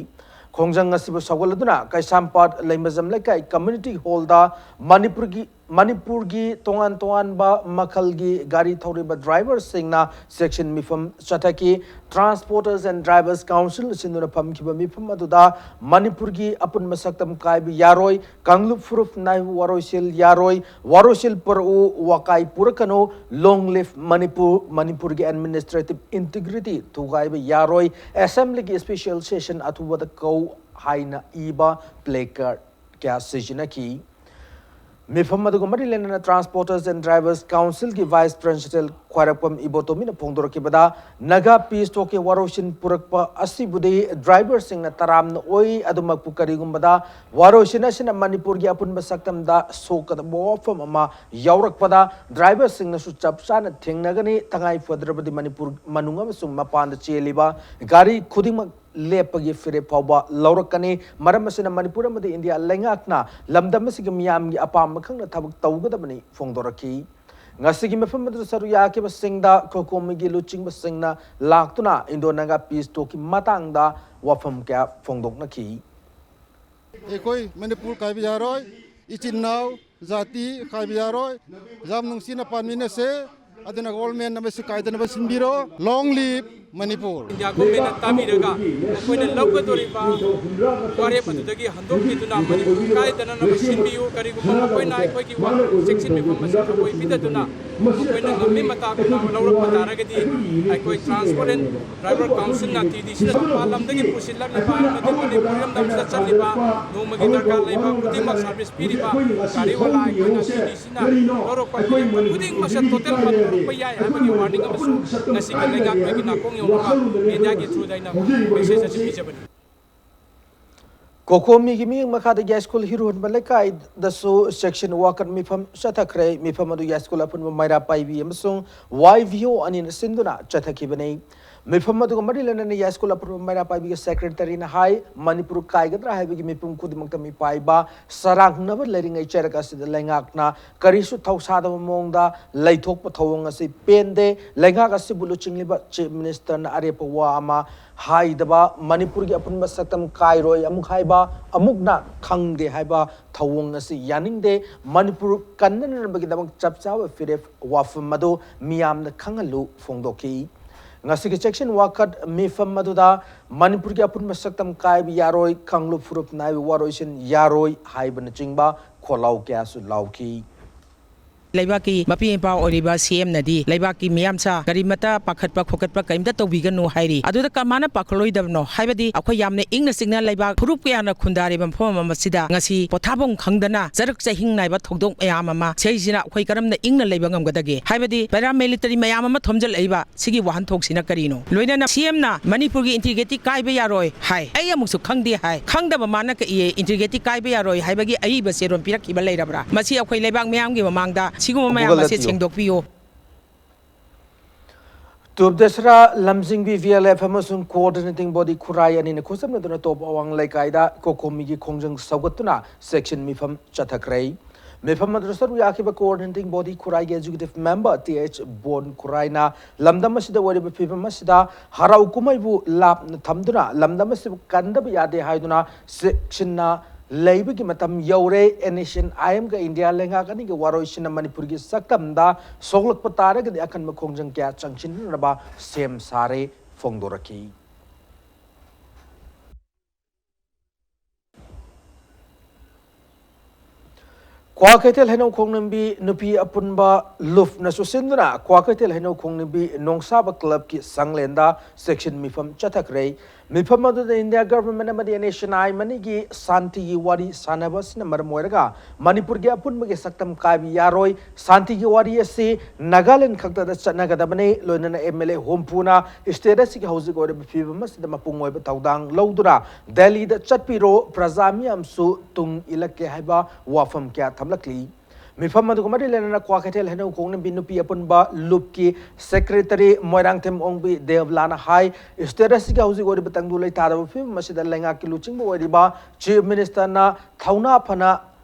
ꯈꯣꯡꯖꯪ ꯑꯁꯤꯕꯨ ꯁꯧꯒꯠꯂꯗꯨꯅ ꯀꯩꯁꯥꯝꯄꯥꯠ ꯂꯩꯃꯖꯝ ꯂꯩꯀꯥꯏ ꯀꯝꯃ꯭ꯌꯨꯅꯤꯇꯤ ꯍꯣꯜꯗ ꯃꯅꯤꯄꯨꯔꯒꯤ, ꯃꯅꯤꯄꯨꯔꯒꯤ ꯇꯣꯉꯥꯟ ꯇꯣꯉꯥꯟꯕ ꯃꯈꯜꯒꯤ ꯒꯥꯔꯤ ꯊꯧꯔꯤꯕ ꯗ꯭ꯔꯥꯏꯚꯔꯁꯤꯡꯅ ꯆꯦꯛꯁꯤꯟ ꯃꯤꯐꯝ ꯆꯠꯊꯈꯤ꯫ Transporters and Drivers Council ꯁꯤꯟꯗꯨꯅ ꯐꯝꯈꯤꯕ ꯃꯤꯐꯝ ꯑꯗꯨꯗ ꯃꯅꯤꯄꯨꯔꯒꯤ ꯑꯄꯨꯟꯕ ꯁꯛꯇꯝ ꯀꯥꯏꯕ ꯌꯥꯔꯣꯏ, ꯀꯥꯡꯂꯨꯞ ꯐꯨꯔꯨꯞ ꯅꯥꯏꯕ ꯋꯥꯔꯣꯏꯁꯤꯜ ꯌꯥꯔꯣꯏ, ꯋꯥꯔꯣꯏꯁꯤꯜ ꯄꯨꯔꯛꯎ, ꯋꯥꯀꯥꯏ ꯄꯨꯔꯛꯀꯅꯨ, Long Live Manipur, ꯃꯅꯤꯄꯨꯔꯒꯤ administrative integrity ꯊꯨꯒꯥꯏꯕ ꯌꯥꯔꯣꯏ, ꯑꯦꯁꯦꯝꯕ꯭ꯂꯤꯒꯤ special session ꯑꯊꯨꯕꯗ ꯀꯧ ꯍꯥꯏꯅ ꯏꯕ placard ꯀꯌꯥ ꯁꯤꯖꯤꯟꯅꯈꯤ꯫ ꯃꯤꯐꯝ ꯑꯗꯨꯒ ꯃꯔꯤ ꯂꯩꯅꯅ Transporters and Drivers Council ꯒꯤ Vice President ꯈ꯭ꯋꯥꯏꯔꯥꯛꯄꯝ ꯏꯕꯣꯇꯣꯝꯕꯤꯅ ꯐꯣꯡꯗꯣꯔꯛꯈꯤꯕꯗ, ꯅꯥꯒꯥ ꯄꯤꯁ ꯇꯣꯛꯀꯤ ꯋꯥꯔꯣꯏꯁꯤꯟ ꯄꯨꯔꯛꯄ ꯑꯁꯤꯕꯨꯗꯤ ꯗ꯭ꯔꯥꯏꯚꯔꯁꯤꯡꯅ ꯇꯔꯥꯝꯅ ꯑꯣꯏ꯫ ꯑꯗꯨꯃꯛꯄꯨ ꯀꯔꯤꯒꯨꯝꯕꯗ ꯋꯥꯔꯣꯏꯁꯤꯟ ꯑꯁꯤꯅ ꯃꯅꯤꯄꯨꯔꯒꯤ ꯑꯄꯨꯟꯕ ꯁꯛꯇꯝꯗ ꯁꯣꯛꯀꯗꯕ ꯋꯥꯐꯝ ꯑꯃ ꯌꯥꯎꯔꯛꯄꯗ, ꯗ꯭ꯔꯥꯏꯚꯔꯁꯤꯡꯅꯁꯨ ꯆꯞ ꯆꯥꯅ ꯊꯦꯡꯅꯒꯅꯤ꯫ ꯇꯉꯥꯏ ꯐꯗ꯭ꯔꯕꯗꯤ ꯃꯅꯤꯄꯨꯔ ꯃꯅꯨꯡ ꯑꯃꯁꯨꯡ ꯃꯄꯥꯟꯗ ꯆꯦꯜꯂꯤꯕ ꯒꯥꯔꯤ ꯈꯨꯗꯤꯡꯃꯛ ꯂꯦꯞꯄꯒꯤ ꯐꯤꯔꯦꯞ ꯐꯥꯎꯕ ꯂꯧꯔꯛꯀꯅꯤ꯫ ꯃꯔꯝ ꯑꯁꯤꯅ ꯃꯅꯤꯄꯨꯔ ꯑꯃꯗꯤ ꯏꯟꯗꯤꯌꯥ ꯂꯩꯉꯥꯛꯅ ꯂꯝꯗꯝ ꯑꯁꯤꯒꯤ ꯃꯤꯌꯥꯝꯒꯤ ꯑꯄꯥꯝꯕ ꯈꯪꯅ ꯊꯕꯛ ꯇꯧꯒꯗꯕꯅꯤ ꯐꯣꯡꯗꯣꯔꯛꯈꯤ꯫ ꯉꯁꯤꯒꯤ ꯃꯤꯐꯝ ꯑꯗꯨꯗ ꯁꯔꯨꯛ ꯌꯥꯈꯤꯕꯁꯤꯡꯗ ꯈꯣꯀꯣꯃꯤꯒꯤ ꯂꯨꯆꯤꯡꯕꯁꯤꯡꯅ ꯂꯥꯛꯇꯨꯅ ꯏꯟꯗꯣ ꯅꯥꯒꯥ ꯄꯤꯁ ꯇꯣꯛꯀꯤ ꯃꯇꯥꯡꯗ ꯋꯥꯐꯝ ꯀꯌꯥ ꯐꯣꯡꯗꯣꯛꯅꯈꯤ꯫ ꯑꯩꯈꯣꯏ ꯃꯅꯤꯄꯨꯔ ꯀꯥꯏꯕ ꯌꯥꯔꯣꯏ꯫ ꯏꯆꯤꯟ ꯏꯅꯥꯎ, ꯖꯥꯇꯤ ꯈꯥꯏꯕ ꯌꯥꯔꯣꯏ꯫ ꯌꯥꯝ ꯅꯨꯡꯁꯤꯅ ꯄꯥꯟꯃꯤꯟꯅꯁꯦ꯫ ꯑꯗꯨꯅ government ꯑꯃ ꯁꯤ ꯀꯥꯏꯗꯅꯕ ꯁꯤꯟꯕꯤꯔꯣ꯫ Long live Manipur. ꯏꯟꯗꯤꯌꯥ ꯒꯣꯔꯃꯦꯟꯅ ꯇꯥꯕꯤꯔꯒ ꯃꯈꯣꯏꯅ ꯂꯧꯒꯗꯧꯔꯤꯕ ꯋꯥꯔꯦꯞ ꯑꯗꯨꯗꯒꯤ ꯍꯟꯗꯣꯛꯄꯤꯗꯨꯅ ꯃꯅꯤꯄꯨꯔ ꯀꯥꯏꯗꯅꯅꯕ ꯁꯤꯟꯕꯤꯌꯨ꯫ ꯀꯔꯤꯒꯨꯝꯕ ꯃꯈꯣꯏꯅ ꯑꯩꯈꯣꯏꯒꯤ ꯋꯥꯐꯝ ꯆꯦꯛꯁꯤꯟꯕꯤꯕ ꯑꯃꯁꯨ ꯊꯑꯣꯏ ꯄꯤꯗꯗꯨꯅ ꯃꯈꯣꯏꯅ ꯉꯝꯃꯤ ꯃꯇꯥꯒꯨꯝꯕ ꯂꯧꯔꯛꯄ ꯇꯥꯔꯒꯗꯤ ꯑꯩꯈꯣꯏ Transport and Driver Councilꯅ TDCꯗ ꯃꯄꯥꯟ ꯂꯝꯗꯒꯤ ꯄꯨꯁꯤꯜꯂꯛꯂꯤꯕ ꯑꯃꯗꯤ ꯃꯅꯤꯄꯨꯔ ꯏꯔꯝꯗꯝꯁꯤꯗ ꯆꯠꯂꯤꯕ ꯅꯣꯡꯃꯒꯤ ꯗꯔꯀꯥꯔ ꯂꯩꯕ ꯈꯨꯗꯤꯡꯃꯛ service ꯄꯤꯔꯤꯕ ꯒꯥꯔꯤ ꯋꯥꯂꯥ ꯑꯩꯈꯣꯏꯅ TDCꯅ ꯂꯧꯔꯛꯄ ꯄꯤꯔꯛꯄ ꯈꯨꯗꯤꯡꯃꯛꯁꯦ total ꯐꯟꯗꯣꯔꯛꯄ ꯌꯥꯏ ꯍꯥꯏꯕꯒꯤ warning ꯑꯃꯁꯨ ꯉꯁꯤꯒꯤ ꯂꯩꯉꯥꯛ ꯃꯥꯏꯒꯤ ꯅꯥꯀꯣꯡ ꯌꯧꯅꯕ mediaꯒꯤ throughꯗ ꯑꯩꯅ message ꯑꯁꯤ ꯄꯤꯖꯕꯅꯤ꯫ ꯀꯣꯀꯣꯃꯤꯒꯤ ꯃꯤꯠꯌꯦꯡ ꯃꯈꯥꯗ ꯌꯥꯏꯁ꯭ꯀꯨꯜ ꯍꯤꯔꯨꯍꯟꯕ ꯂꯩꯀꯥꯏꯗꯁꯨ section worker ꯃꯤꯐꯝ ꯆꯠꯊꯈ꯭ꯔꯦ꯫ ꯃꯤꯐꯝ ꯑꯗꯨ ꯌꯥꯏꯁ꯭ꯀꯨꯜ ꯑꯄꯨꯟꯕ ꯃꯩꯔꯥ ꯄꯥꯏꯕꯤ ꯑꯃꯁꯨꯡ YVO ꯑꯅꯤꯅ ꯁꯤꯟꯗꯨꯅ ꯆꯠꯊꯈꯤꯕꯅꯤ꯫ ꯃꯤꯐꯝ ꯑꯗꯨꯒ ꯃꯔꯤ ꯂꯩꯅꯅ ꯌꯥꯏꯁ꯭ꯀꯨꯜ ꯑꯄꯨꯟꯕ ꯃꯩꯔꯥ ꯄꯥꯏꯕꯤꯒꯤ secretaryꯅ ꯍꯥꯏ, ꯃꯅꯤꯄꯨꯔ ꯀꯥꯏꯒꯗ꯭ꯔꯥ ꯍꯥꯏꯕꯒꯤ ꯃꯤꯄꯨꯝ ꯈꯨꯗꯤꯡꯃꯛꯇ ꯃꯤꯄꯥꯏꯕ ꯆꯔꯥꯡꯅꯕ ꯂꯩꯔꯤꯉꯩ ꯆꯩꯔꯛ ꯑꯁꯤꯗ ꯂꯩꯉꯥꯛꯅ ꯀꯔꯤꯁꯨ ꯊꯧꯁꯥꯗꯕ ꯃꯑꯣꯡꯗ ꯂꯩꯊꯣꯛꯄ ꯊꯧꯑꯣꯡ ꯑꯁꯤ ꯄꯦꯟꯗꯦ꯫ ꯂꯩꯉꯥꯛ ꯑꯁꯤꯕꯨ ꯂꯨꯆꯤꯡꯂꯤꯕ Chief Ministerꯅ ꯑꯔꯦꯞꯄ ꯋꯥ ꯑꯃ ꯍꯥꯏꯗꯕ, ꯃꯅꯤꯄꯨꯔꯒꯤ ꯑꯄꯨꯟꯕ ꯁꯛꯇꯝ ꯀꯥꯏꯔꯣꯏ ꯑꯃꯨꯛ ꯍꯥꯏꯕ, ꯑꯃꯨꯛꯅ ꯈꯪꯗꯦ ꯍꯥꯏꯕ ꯊꯧꯑꯣꯡ ꯑꯁꯤ ꯌꯥꯅꯤꯡꯗꯦ꯫ ꯃꯅꯤꯄꯨꯔ ꯀꯟꯅꯅꯕꯒꯤꯗꯃꯛ ꯆꯞ ꯆꯥꯕ ꯐꯤꯔꯦꯞ ꯋꯥꯐꯝ ꯑꯗꯨ ꯃꯤꯌꯥꯝꯅ ꯈꯪꯍꯜꯂꯨ ꯐꯣꯡꯗꯣꯛꯈꯤ꯫ ꯉꯁꯤꯒꯤ section worker ꯃꯤꯐꯝ ꯑꯗꯨꯗ ꯃꯅꯤꯄꯨꯔꯒꯤ ꯑꯄꯨꯟꯕ ꯁꯛꯇꯝ ꯀꯥꯏꯕ ꯌꯥꯔꯣꯏ, ꯀꯥꯡꯂꯨꯞ ꯐꯨꯔꯨꯞ ꯅꯥꯏꯕ ꯋꯥꯔꯣꯏꯁꯤꯟ ꯌꯥꯔꯣꯏ ꯍꯥꯏꯕꯅꯆꯤꯡꯕ ꯈꯣꯜꯂꯥꯎ ꯀꯌꯥꯁꯨ ꯂꯥꯎꯈꯤ꯫ ꯂꯩꯕꯥꯛꯀꯤ ꯃꯄꯤ ꯃꯄꯥ ꯑꯣꯏꯔꯤꯕ CMꯅꯗꯤ ꯂꯩꯕꯥꯛꯀꯤ ꯃꯤꯌꯥꯝꯁꯥ ꯀꯔꯤꯃꯠꯇ ꯄꯥꯈꯠꯄ ꯈꯣꯀꯠꯄ ꯀꯔꯤꯝꯇ ꯇꯧꯕꯤꯒꯅꯨ ꯍꯥꯏꯔꯤ꯫ ꯑꯗꯨꯗ ꯀꯃꯥꯏꯅ ꯄꯥꯈꯠꯂꯣꯏꯗꯕꯅꯣ? ꯍꯥꯏꯕꯗꯤ ꯑꯩꯈꯣꯏ ꯌꯥꯝꯅ ꯏꯪꯅ ꯆꯤꯛꯅ ꯂꯩꯕꯥꯛ ꯐꯨꯔꯨꯞ ꯀꯌꯥꯅ ꯈꯨꯟꯗꯥꯔꯤꯕ ꯃꯐꯝ ꯑꯃ ꯑꯁꯤꯗ ꯉꯁꯤ ꯄꯣꯊꯥꯐꯝ ꯈꯪꯗꯅ ꯆꯔꯛ ꯆꯍꯤꯡ ꯅꯥꯏꯕ ꯊꯧꯗꯣꯛ ꯃꯌꯥꯝ ꯑꯃ ꯁꯤꯁꯤꯅ ꯑꯩꯈꯣꯏ ꯀꯔꯝꯅ ꯏꯪꯅ ꯂꯩꯕ ꯉꯝꯒꯗꯒꯦ? ꯍꯥꯏꯕꯗꯤ paramilitary ꯃꯌꯥꯝ ꯑꯃ ꯊꯣꯝꯖꯤꯜꯂꯛꯏꯕ ꯁꯤꯒꯤ ꯋꯥꯍꯟꯊꯣꯛꯁꯤꯅ ꯀꯔꯤꯅꯣ? ꯂꯣꯏꯅꯅ CMꯅ ꯃꯅꯤꯄꯨꯔꯒꯤ integrity ꯀꯥꯏꯕ ꯌꯥꯔꯣꯏ ꯍꯥꯏ꯫ ꯑꯩ ꯑꯃꯨꯛꯁꯨ ꯈꯪꯗꯦ ꯍꯥꯏ꯫ ꯈꯪꯗꯕ ꯃꯥꯅ ꯀꯛꯏꯌꯦ, integrity ꯀꯥꯏꯕ ꯌꯥꯔꯣꯏ ꯍꯥꯏꯕꯒꯤ ꯑꯏꯕ ꯆꯦꯔꯣꯜ ꯄꯤꯔꯛꯈꯤꯕ ꯂꯩꯔꯕ꯭ꯔꯥ? ꯃꯁꯤ ꯑꯩꯈꯣꯏ ꯂꯩꯕꯥꯛ ꯃꯤꯌꯥꯝꯒꯤ ꯃꯃꯥꯡꯗ ꯁꯤꯒꯨꯝꯕ ꯃꯌꯥꯝ ꯑꯁꯤ ꯁꯦꯡꯗꯣꯛꯄꯤꯌꯨ꯫ ꯇꯨꯞ ꯗꯁꯔꯥ ꯂꯝꯖꯤꯡꯕꯤ VLF ꯑꯃꯁꯨꯡ coordinating body ꯈꯨꯔꯥꯏ ꯑꯅꯤꯅ ꯈꯨꯠꯁꯝꯅꯗꯨꯅ ꯇꯣꯞ ꯑꯋꯥꯡ ꯂꯩꯀꯥꯏꯗ ꯀꯣꯀꯣꯃꯤꯒꯤ ꯈꯣꯡꯖꯪ ꯁꯧꯒꯠꯇꯨꯅ section ꯃꯤꯐꯝ ꯆꯠꯊꯈ꯭ꯔꯦ꯫ ꯃꯤꯐꯝ ꯑꯗꯨꯗ ꯁꯔꯨꯛ ꯌꯥꯈꯤꯕ coordinating body ꯈꯨꯔꯥꯏꯒꯤ executive member th ꯕꯣꯟ ꯈꯨꯔꯥꯏꯅ ꯂꯝꯗꯝ ꯑꯁꯤꯗ ꯑꯣꯏꯔꯤꯕ ꯐꯤꯕꯝ ꯑꯁꯤꯗ ꯍꯔꯥꯎ ꯀꯨꯝꯍꯩꯕꯨ ꯂꯥꯞꯅ ꯊꯝꯗꯨꯅ ꯂꯝꯗꯝ ꯑꯁꯤꯕꯨ ꯀꯟꯗꯕ ꯌꯥꯗꯦ ꯍꯥꯏꯗꯨꯅ sectionꯅ ꯂꯩꯕꯒꯤ ꯃꯇꯝ ꯌꯧꯔꯦ꯫ ꯑꯦꯟ ꯑꯦꯁ ꯑꯦꯟ ꯑꯥꯏ ꯑꯦꯝꯒ ꯏꯟꯗꯤꯌꯥ ꯂꯩꯉꯥꯛ ꯑꯅꯤꯒꯤ ꯋꯥꯔꯣꯏꯁꯤꯟꯅ ꯃꯅꯤꯄꯨꯔꯒꯤ ꯁꯛꯇꯝꯗ ꯁꯣꯛꯂꯛꯄ ꯇꯥꯔꯒꯗꯤ ꯑꯀꯟꯕ ꯈꯣꯡꯖꯪ ꯀꯌꯥ ꯆꯪꯁꯤꯟꯅꯅꯕ ꯁꯦꯝ ꯁꯥꯔꯦ ꯐꯣꯡꯗꯣꯔꯛꯈꯤ꯫ ꯀ꯭ꯋꯥꯀꯩꯊꯦꯜ ꯍꯩꯅꯧ ꯈꯣꯡꯅꯝꯕꯤ ꯅꯨꯄꯤ ꯑꯄꯨꯟꯕ ꯂꯨꯞꯅ ꯆꯨꯁꯤꯟꯗꯨꯅ ꯀ꯭ꯋꯥꯀꯩꯊꯦꯜ ꯍꯩꯅꯧ ꯈꯣꯡꯅꯝꯕꯤ ꯅꯣꯡꯁꯥꯕ ꯀ꯭ꯂꯕꯀꯤ ꯁꯪꯂꯦꯟꯗ ꯆꯦꯛꯁꯤꯟ ꯃꯤꯐꯝ ꯆꯠꯊꯈ꯭ꯔꯦ꯫ ꯃꯤꯐꯝ ꯑꯗꯨꯗ ꯏꯟꯗꯤꯌꯥ ꯒꯚꯔꯟꯃꯦꯟꯠ ꯑꯃꯗꯤ N S N I M ꯑꯅꯤꯒꯤ ꯁꯥꯟꯇꯤꯒꯤ ꯋꯥꯔꯤ ꯁꯥꯟꯅꯕ ꯑꯁꯤꯅ ꯃꯔꯝ ꯑꯣꯏꯔꯒ ꯃꯅꯤꯄꯨꯔꯒꯤ ꯑꯄꯨꯟꯕꯒꯤ ꯁꯛꯇꯝ ꯀꯥꯏꯕ ꯌꯥꯔꯣꯏ꯫ ꯁꯥꯟꯇꯤꯒꯤ ꯋꯥꯔꯤ ꯑꯁꯤ ꯅꯥꯒꯥꯂꯦꯟ ꯈꯛꯇꯗ ꯆꯠꯅꯒꯗꯕꯅꯤ꯫ ꯂꯣꯏꯅꯅ ꯑꯦꯝ ꯑꯦꯜ ꯑꯦ ꯍꯨꯝꯐꯨꯅ ꯁ꯭ꯇꯦꯠ ꯑꯁꯤꯒꯤ ꯍꯧꯖꯤꯛ ꯑꯣꯏꯔꯤꯕ ꯐꯤꯕꯝ ꯑꯁꯤꯗ ꯃꯄꯨꯡ ꯑꯣꯏꯕ ꯊꯧꯗꯥꯡ ꯂꯧꯗꯨꯅ ꯗꯦꯜꯂꯤꯗ ꯆꯠꯄꯤꯔꯣ, ꯄ꯭ꯔꯖꯥ ꯃꯤꯌꯥꯝꯁꯨ ꯇꯨꯡ ꯏꯜꯂꯛꯀꯦ ꯍꯥꯏꯕ ꯋꯥꯐꯝ ꯀꯌꯥ ꯊꯝꯂꯛꯂꯤ꯫ ꯃꯤꯐꯝ ꯑꯗꯨꯒ ꯃꯔꯤ ꯂꯩꯅꯅ ꯀ꯭ꯋꯥꯀꯩꯊꯦꯜ ꯍꯩꯅꯧ ꯈꯣꯡꯅꯕꯤ ꯅꯨꯄꯤ ꯑꯄꯨꯟꯕ ꯂꯨꯞꯀꯤ ꯁꯦꯀ꯭ꯔꯦꯇꯔꯤ ꯃꯣꯏꯔꯥꯡꯊꯦꯝ ꯑꯣꯡꯕꯤ ꯗꯦꯕꯂꯥꯅ ꯍꯥꯏ, ꯁ꯭ꯇꯦꯠ ꯑꯁꯤꯒꯤ ꯍꯧꯖꯤꯛ ꯑꯣꯏꯔꯤꯕ ꯇꯪꯗꯨ ꯂꯩꯇꯥꯗꯕ ꯐꯤꯕꯝ ꯑꯁꯤꯗ ꯂꯩꯉꯥꯛꯀꯤ ꯂꯨꯆꯤꯡꯕ ꯑꯣꯏꯔꯤꯕ ꯆꯤꯐ ꯃꯤꯅꯤꯁꯇꯔꯅ ꯊꯧꯅꯥ ꯐꯅ